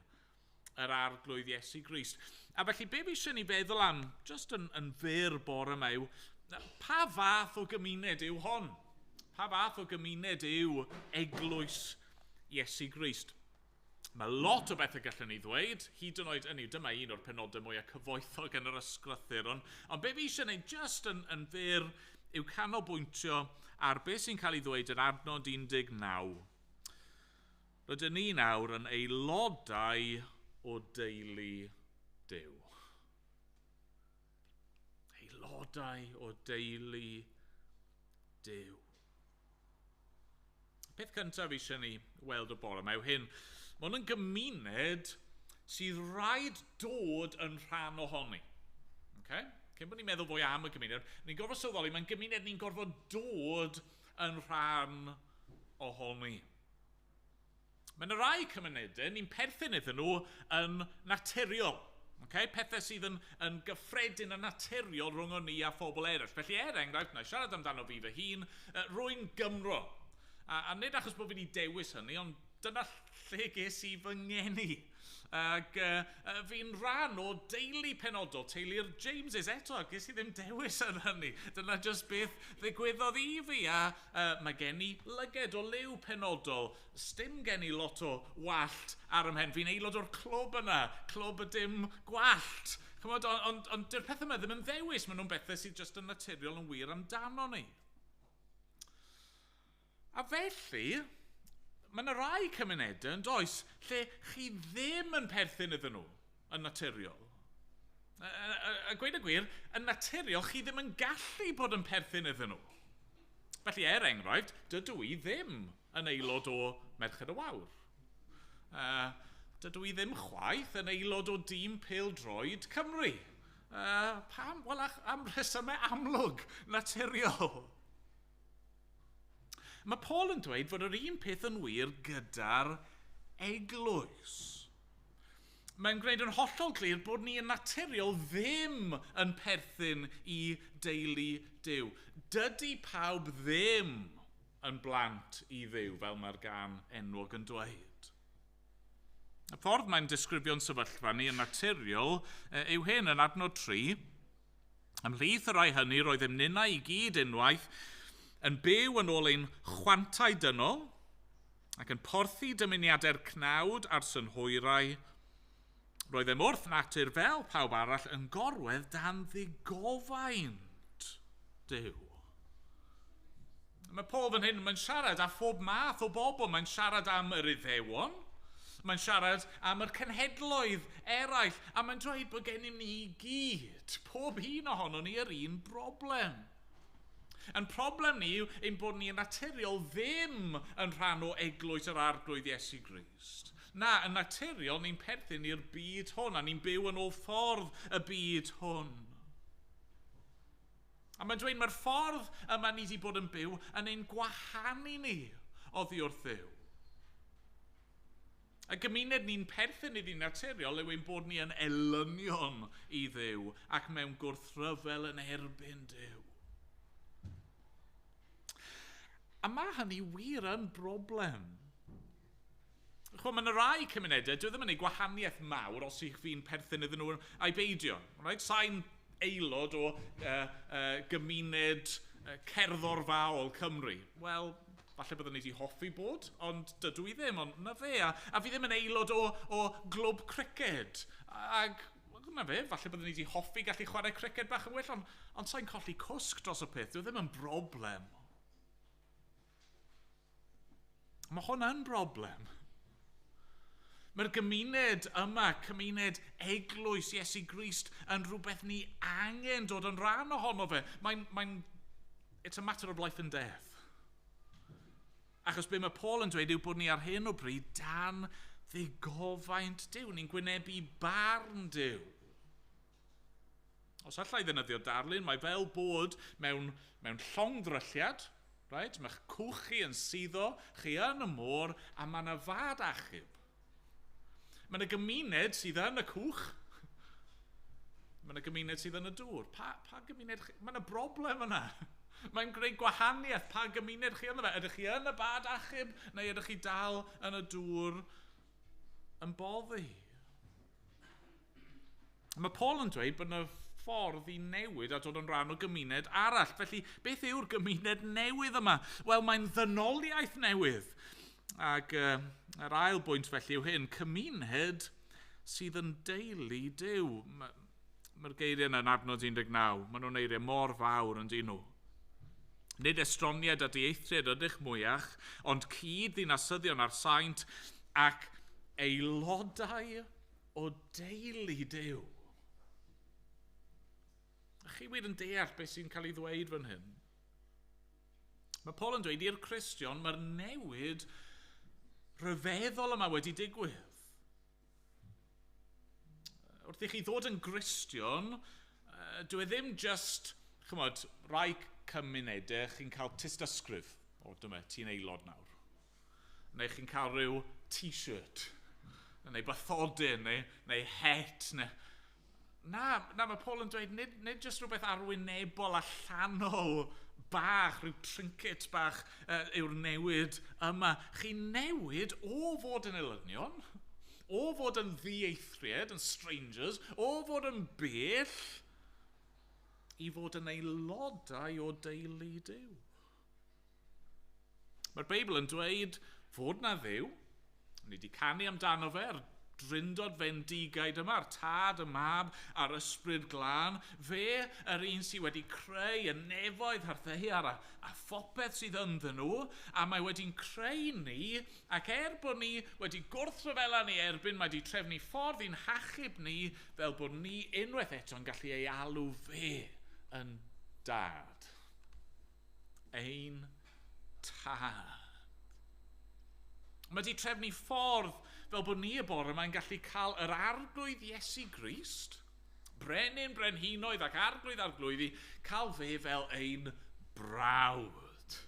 yr Arglwydd Iesu Grist. A felly, be fi eisiau ni feddwl am, just yn fyr bore yma, yw pa fath o gymuned yw hon? Pa fath o gymuned yw eglwys Iesu Grist? Mae lot o bethau gallwn ni ddweud, hyd yn oed, hynny, dyma un o'r penodau mwyaf cyfoethog yn yr ysgrythur, ond be fi eisiau gwneud just yn fyr yw canolbwyntio ar beth sy'n cael ei ddweud yn adnod 19. Rydyn ni nawr yn aelodau o deulu Duw. Aelodau o deulu Duw. Peth cyntaf eisiau ni weld o bore yma yw hyn. Mae hwn yn gymuned sydd rhaid dod yn rhan ohoni. Okay? Cyn bod ni'n meddwl fwy am y gymuned, ni'n gorfod sylweddoli, mae'n gymuned ni'n gorfod dod yn rhan ohoni. Mae yna rai cymunedau ni'n perthyn iddyn nhw yn naturiol. Okay? Pethau sydd yn gyffredin yn naturiol rhwng ni a phobl eraill. Felly er enghraifft, na i siarad amdano fi fy hun, rwy'n Gymro. A nid achos bod fi wedi dewis hynny, ond dyna lle ges i fy ngeni. Ac fi'n rhan o deulu penodol, teulu'r Jameses eto, ges i ddim dewis yn hynny. Dyna just beth ddigwyddodd i fi, a mae gen i lyged o liw penodol. Sdim gen i lot o wallt ar 'y mhen. Fi'n aelod o'r clwb yna, clwb y dim gwallt. Ch'mod, ond dyw'r pethau yma ddim yn ddewis, maen nhw'n bethau sydd just yn naturiol yn wir amdano ni. A felly, mae yna rai cymunedau yn does lle chi ddim yn perthyn iddyn nhw yn naturiol. A gweud y gwir, yn naturiol chi ddim yn gallu bod yn perthyn iddyn nhw. Felly, er enghraifft, dydw i ddim yn aelod o Merched y Wawr. Dydw i ddim chwaith yn aelod o dîm pêl-droed Cymru. Pam? Wel, am rhesymau amlwg, naturiol. Mae Paul yn dweud fod yr un peth yn wir gyda'r eglwys. Mae'n gwneud yn hollol clir bod ni yn naturiol ddim yn perthyn i deulu Duw. Dydy pawb ddim yn blant i Dduw, fel mae'r gan enwog yn dweud. Y ffordd mae'n disgrifio'n sefyllfa ni yn naturiol yw hyn yn adnod 3. Ymhlith y rhai hynny roedd ninnau i gyd unwaith yn byw yn ôl ein chwantau dynol ac yn porthi dymuniadau'r cnawd a'r synhwyrau. Roeddem wrth natur fel pawb arall yn gorwedd dan ddigofaint Duw. Mae Paul fan hyn, mae'n siarad â phob math o bobl. Mae'n siarad am yr Iddewon, mae'n siarad am yr cenhedloedd eraill, a mae'n dweud bod gennym ni i gyd, pob un ohonon ni, yr un broblem. Ein problem ni yw ein bod ni yn naturiol ddim yn rhan o eglwys yr Arglwydd Iesu Grist. Na, yn naturiol ni'n perthyn i'r byd hwn, a ni'n byw yn ôl ffordd y byd hwn. A mae'n dweud mae'r ffordd yma ni wedi bod yn byw yn ein gwahanu ni oddi wrth Dduw. Y gymuned ni'n perthyn iddi naturiol yw ein bod ni yn elynion i Dduw ac mewn gwrthryfel yn erbyn Duw. A mae hynny wir yn broblem. Chwa, mae yna rai cymunedau, dwi ddim yn ei gwahaniaeth mawr os ych fi'n perthyn iddyn nhw a'i beidio. Right? Sa'n aelod o gymuned cerddorfaol Cymru. Wel, falle byddwn ni wedi hoffi bod, ond dydw i ddim, ond na fe. A fi ddim yn aelod o glwb criced. Ac na fe, falle byddwn ni wedi hoffi gallu chwarae criced bach yn well, ond sa'n colli cwsg dros y peth, dwi ddim yn broblem. Mae hwn yn broblem. Mae'r gymuned yma, cymuned eglwys Iesu Grist, yn rhywbeth ni angen dod yn rhan ohono fe. It's a matter of life and death. Achos be mae Paul yn dweud yw bod ni ar hyn o bryd dan ddigofaint Duw. Ni'n gwynebu barn Duw. Os allai ddefnyddio darlun, mae fel bod mewn llongddrylliad, right? Mae'ch cwch chi yn suddo, chi yn y môr, a mae yna fad achub. Mae yna gymuned sydd yn y cwch. Mae yna gymuned sydd yn y dŵr. Pa gymuned chi? Mae yna broblem yna. Mae'n gwneud gwahaniaeth pa gymuned chi ynddo fe. Ydych chi yn y bad achub neu ydych chi dal yn y dŵr yn boddi? Mae Paul yn dweud bod yna ffordd i newid a dod yn rhan o gymuned arall. Felly, beth yw'r gymuned newydd yma? Wel, mae'n ddynoliaeth newydd. Ac yr ail bwynt felly yw hyn, cymuned sydd yn deulu Duw. Mae'r geiriau yna yn adnod 19, maen nhw'n eiriau mor fawr yn dyn nhw. Nid estroniad a dieithriad ydych mwyach, ond cyd-ddinasyddion a'r saint ac aelodau o deulu Duw. Chi wir yn deall beth sy'n cael ei ddweud fan hyn. Mae Paul yn dweud i'r Cristion, mae'r newid rhyfeddol yma wedi digwydd. Wrth i chi ddod yn Gristion, dwi ddim just, chymod, rai cymunedau chi'n cael tystysgrif. O, dyma, ti'n aelod nawr. Neu chi'n cael rhyw t-shirt, neu bathodyn, neu het, neu... Na, mae Paul yn dweud, nid just rhywbeth arwynebol allanol bach, rhyw trinket bach yw'r newid yma. Chi'n newid o fod yn elynion, o fod yn ddieithriad, yn strangers, o fod yn bell, i fod yn aelodau o deulu Duw. Mae'r Beibl yn dweud fod na Dduw, ni wedi canu amdano fe, a'r drindod fendigaid yma, a'r tad, y mab, a'r ysbryd glân, fe yr un sydd wedi creu y nefoedd a'r ddaear a phopeth sydd ynddyn nhw, a mae wedi'n creu ni, ac er bod ni wedi gwrthryfela ni erbyn, mae wedi trefnu ffordd i'n hachub ni, fel bod ni unwaith eto'n gallu ei alw fe yn dad. Ein tad. Mae wedi trefnu ffordd fel bod ni y bore yma'n gallu cael yr arglwydd Iesu Grist, brenin brenhinoedd ac arglwydd arglwyddi, cael fe fel ein brawd.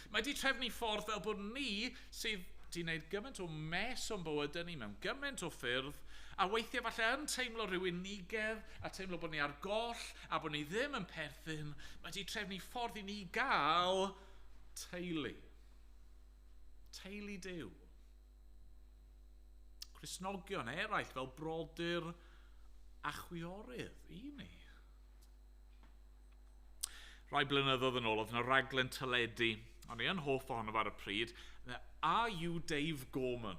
Mae wedi trefnu ffordd fel bod ni sydd wedi gwneud gymaint o mess o'n bywydau ni mewn gymaint o ffyrdd, a weithiau falle yn teimlo rhyw unigedd, a teimlo bod ni ar goll, a bod ni ddim yn perthyn, mae wedi trefnu ffordd i ni gael teulu. Teulu Duw. Cristnogion eraill fel brodyr a chwiorydd i ni. Rai blynyddoedd yn ôl, oedd yna raglen teledu, o'n i yn hoff ohono fo ar y pryd, Are You Dave Gorman?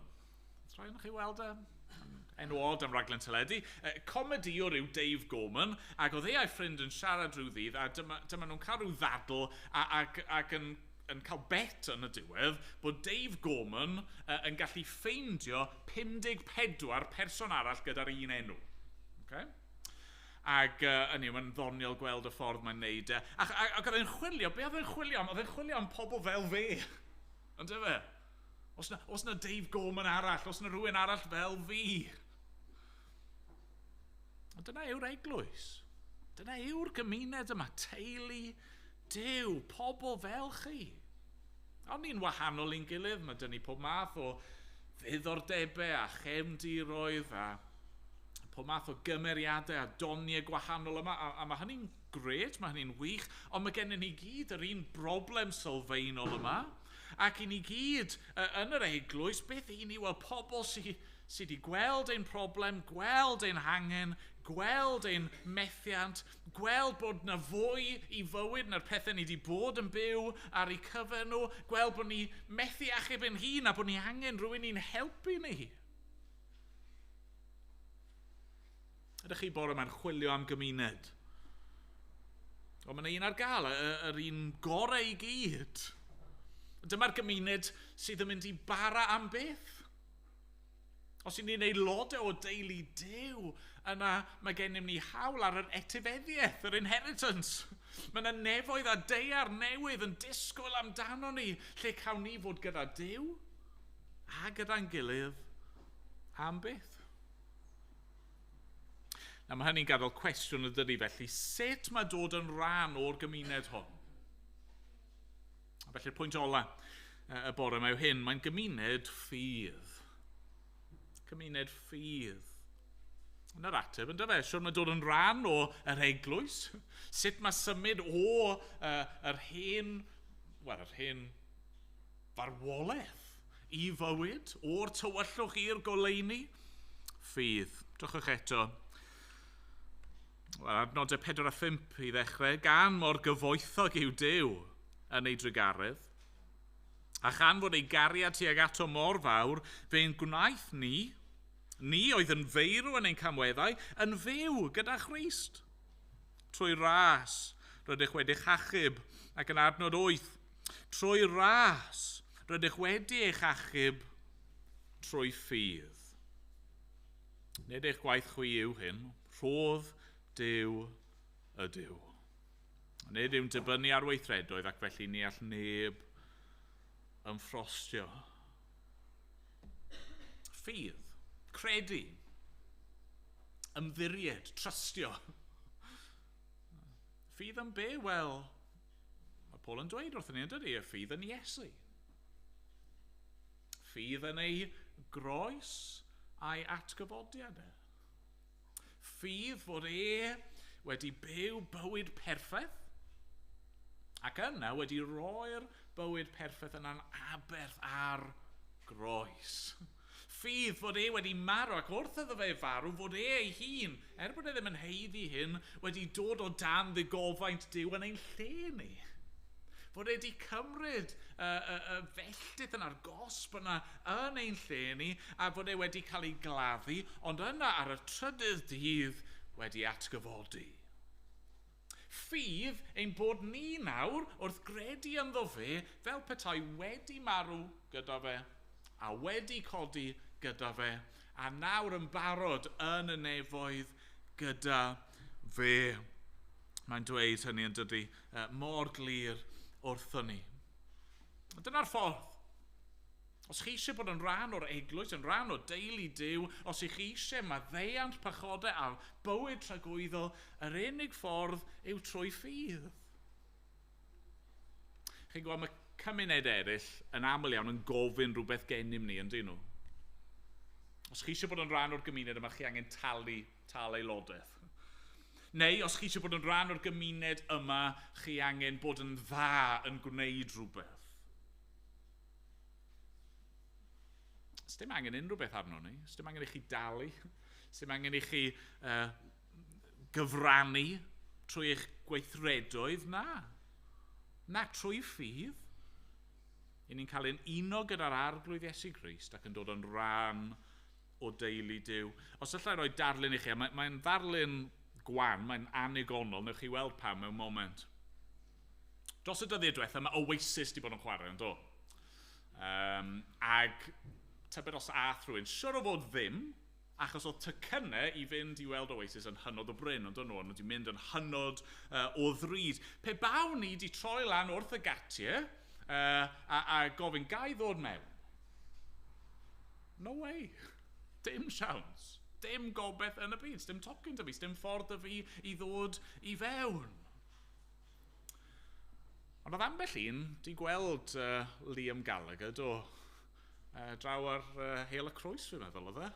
Oes rhai ohonoch chi weld e? Enw od am raglen teledu. Comediwr yw Dave Gorman, ac oedd e a'i ffrind yn siarad rhyw ddydd, a dyma nhw'n cael rhyw ddadl ac yn cael bet yn y diwedd bod Dave Gorman yn gallu ffeindio 54 person arall gyda'r un enw. Okay? Ac hynny, mae'n ddoniol gweld y ffordd mae'n neud e. Ac oedd e'n chwilio, be oedd e'n chwilio am? Oedd e'n chwilio am pobl fel fe. Ond efe? Oes na Dave Gorman arall? Oes na rhywun arall fel fi? Ond dyna yw'r eglwys. Dyna yw'r gymuned yma. Teulu Duw, pobl fel chi. Ond ni'n wahanol i'n gilydd, mae dyn ni pob math o ddiddordebau a chefndiroedd a pob math o gymeriadau a doniau gwahanol yma, a mae hynny'n grêt, mae hynny'n wych, ond mae gennym ni gyd yr un broblem sylfaenol yma, Ac i ni gyd yn yr eglwys, beth i ni? Wel, pobl sydd sy wedi gweld ein problem, gweld ein hangen, gweld ein methiant, gweld bod na fwy i fywyd na'r pethau ni wedi bod yn byw ar eu cyfer nhw, gweld bod ni methu achub ein hun a bod ni angen rhywun i'n helpu ni. Ydych chi bore yma'n chwilio am gymuned? Wel, mae yna un ar gael, yr un gorau i gyd. Dyma'r gymuned sydd yn mynd i bara am byth. Os ydyn ni'n aelodau o deulu Duw, yna mae gennym ni hawl ar yr etifeddiaeth, yr inheritance. Mae yna nefoedd a daear newydd yn disgwyl amdano ni, lle cawn ni fod gyda Duw a gyda'n gilydd am byth. Na, mae hynny'n gadael cwestiwn y dydy felly, sut mae dod yn rhan o'r gymuned hon? A felly'r pwynt ola y bore yma yw hyn, mae'n gymuned ffydd. Cymuned ffydd. Yna'r ateb yn dyfe, siwr mae dod yn rhan o yr eglwys? Sut mae symud o yr hen, wel, yr hen farwolaeth i fywyd, o'r tywyllwch i'r goleuni? Ffydd. Drychwch eto. Wel, adnodau 4 a 5 i ddechrau, gan mor gyfoethog yw Duw yn ei drugaredd, a chan fod ei gariad tuag ato mor fawr, fe'n gwnaeth ni, ni oedd yn feirw yn ein camweddau, yn fyw gyda Christ. Trwy ras, rydych wedi'ch achub, ac yn adnod 8, trwy ras, rydych wedi eich achub trwy ffydd. Nid eich gwaith chwi yw hyn, rhodd Duw ydyw. Nid yw'n dibynnu ar weithredoedd ac felly ni all neb ymffrostio. Ffydd, credu, ymddiried, trystio. Ffydd yn be? Wel, mae Paul yn dweud wrthyn ni, yn dydy, y ffydd yn Iesu. Ffydd yn ei groes a'i atgyfodiad e. Ffydd fod e wedi byw bywyd perffaith ac yna wedi roi'r bywyd perffaith yna'n aberth ar groes. Ffydd fod e wedi marw ac wrth iddo fe farw fod e ei hun, er bod e ddim yn haeddu hyn, wedi dod o dan ddigofaint Duw yn ein lle ni. Fod e wedi cymryd y felltith yna'r gosb yna yn ein lle ni, a fod e wedi cael ei gladdu, ond yna ar y trydydd dydd wedi atgyfodi. Ffydd ein bod ni nawr wrth gredu ynddo fe fel petai wedi marw gyda fe, a wedi codi gyda fe, a nawr yn barod yn y nefoedd gyda fe. Mae'n dweud hynny yn dydy, mor glir wrthon ni. Dyna'r ffordd. Os chi eisiau bod yn rhan o'r eglwys, yn rhan o deulu Duw, os ych chi eisiau maddeuant pechodau a bywyd tragwyddol, yr unig ffordd yw trwy ffydd. Chi'n gwybod, mae cymuned eraill yn aml iawn yn gofyn rhywbeth gennym ni, yn dyn nhw. Os chi eisiau bod yn rhan o'r gymuned yma, chi angen talu tal aelodaeth. Neu, os chi eisiau bod yn rhan o'r gymuned yma, chi angen bod yn dda yn gwneud rhywbeth. Sdim angen unrhyw beth arno ni. Sdim angen i chi dalu. Sdim angen i chi gyfrannu trwy eich gweithredoedd. Na. Na, trwy ffydd. I ni'n cael ein uno gyda'r Arglwydd Iesu Grist ac yn dod yn rhan o deulu Duw. Os allai roi darlun i chi, mae'n ddarlun gwan, mae'n anigonol, newch chi weld pam mewn moment. Dros y dyddiau diwetha, mae Oasis wedi bod yn chwarae, yn do? Ag tybed os ath rhywun, siwr o fod ddim, achos oedd tocynnau i fynd i weld Oasis yn hynod o brin, ond nhw, ond wedi mynd yn hynod o ddrud. Pe bawn ni wedi troi lan wrth y gatiau a gofyn, gai ddod mewn? No way. Dim siawns. Dim gobeith yn y byd. Dim tocyn 'da fi, dim ffordd 'da fi i ddod i fewn. Ond oedd ambell un di gweld Liam Gallagher, do, draw ar Heol y Croes, fi'n meddwl, oedd e?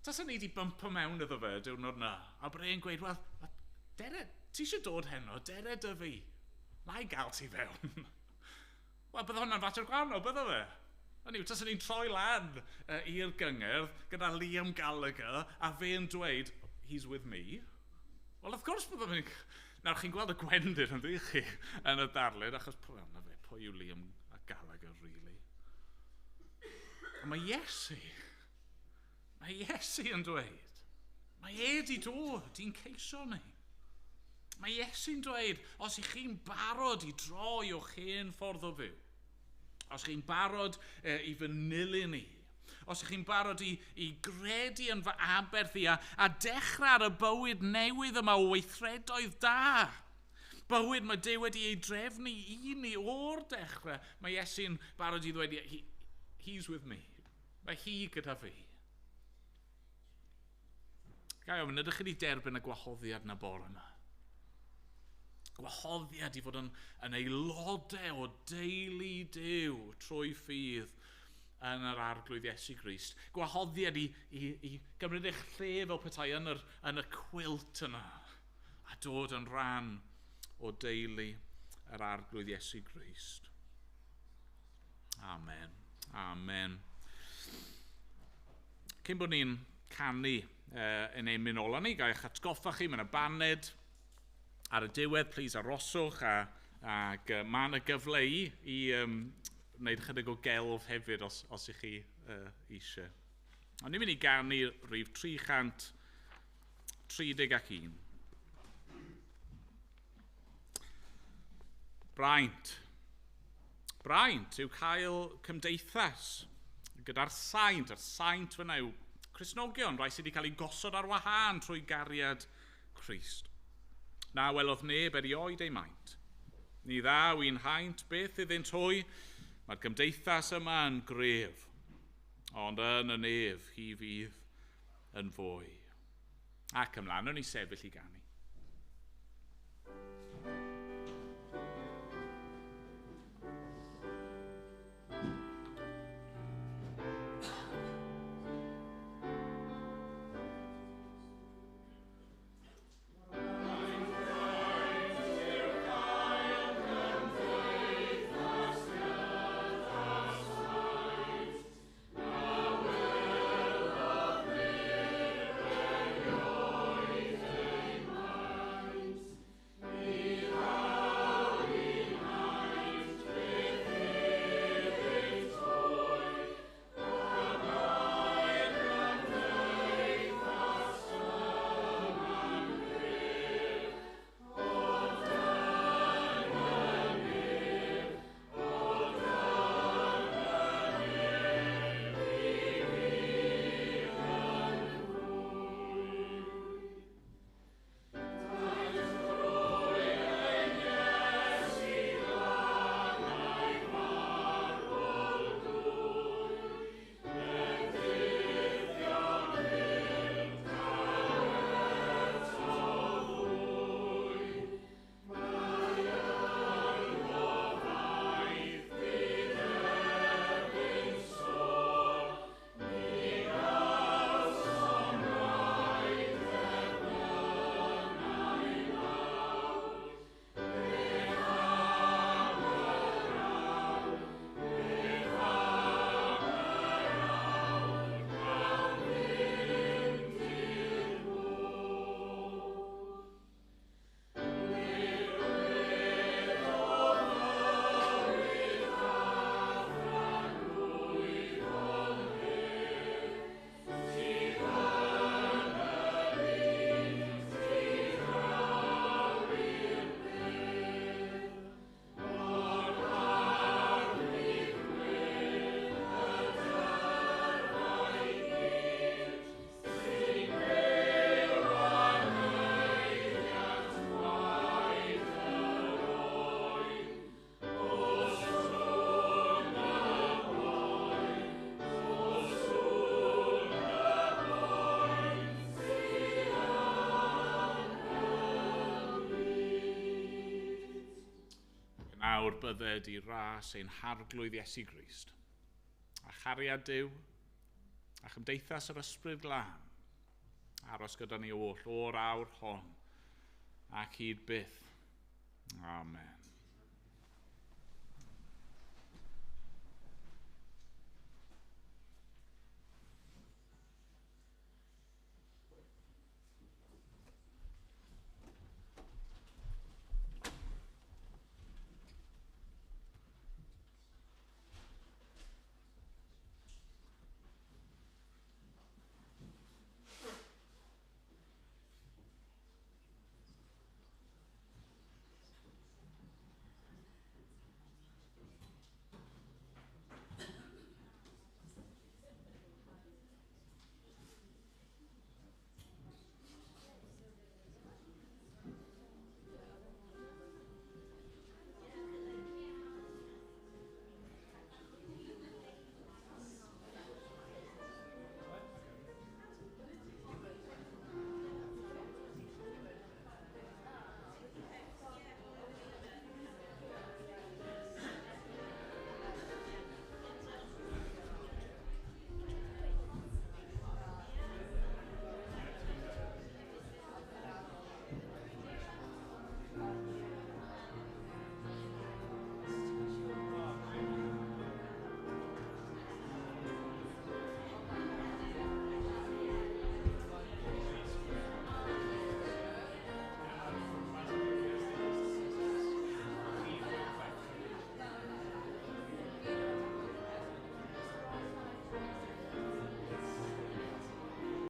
Taswn ni di bympo mewn iddo fe y diwrnod na, a bod e'n gweud, wel, dere, ti eisiau dod heno, dere dy fi. Na i gael ti fewn. Wel, bydde hwnna'n fater gwahanol, bydde fe? Hynny yw, taswn ni'n troi lan i'r gyngerdd gyda Liam Gallagher a fe'n dweud, "He's with me." Wel, wrth gwrs bydde fe'n... Nawr, chi'n gweld y gwendid yn ddych chi yn y darlun, achos pwy, na fe, pwy yw Liam Gallagher, really? A mae Iesu yn dweud, mae e di dod i'n ceisio ni. Mae Iesu'n dweud, os ych chi'n barod i droi o'ch hen ffordd o fyw, os chi'n barod i fy nilyn i, os ych chi'n barod i gredu yn fy aberth i a dechrau ar y bywyd newydd yma o weithredoedd da, bywyd mae Duw wedi ei drefnu i ni o'r dechrau, mae Iesu'n barod i ddweud, "He's with me." Mae hi gyda fi. Gai ofyn, ydych chi wedi derbyn y gwahoddiad na bore yma? Gwahoddiad i fod yn aelodau o deulu Duw trwy ffydd yn yr Arglwydd Iesu Grist. Gwahoddiad i gymryd eich lle fel petai yn y cwilt yna a dod yn rhan o deulu yr Arglwydd Iesu Grist. Amen. Amen. Cyn bod ni'n canu yn ein mynd ola ni, gael eich atgoffa chi, mae yna baned ar y diwedd, please aroswch, ac mae yna gyfle i wneud chydig o gelf hefyd os ych chi eisiau. Ond ni'n mynd i ganu rhif 331. Braint. Braint yw cael cymdeithas gyda'r saint. A'r saint fyna yw Cristnogion, rai sydd wedi cael eu gosod ar wahân trwy gariad Crist. Na welodd neb erioed ei maint. Ni ddaw un haint byth iddynt hwy, mae'r gymdeithas yma yn gref, ond yn y nef hi fydd yn fwy. Ac ymlaen, o'n i sefyll i ganu. Nawr bydded i ras ein Harglwydd Iesu Grist, a chariad Duw, a chymdeithas yr Ysbryd Glân, aros gyda ni oll o'r awr hon, ac hyd byth. Amen.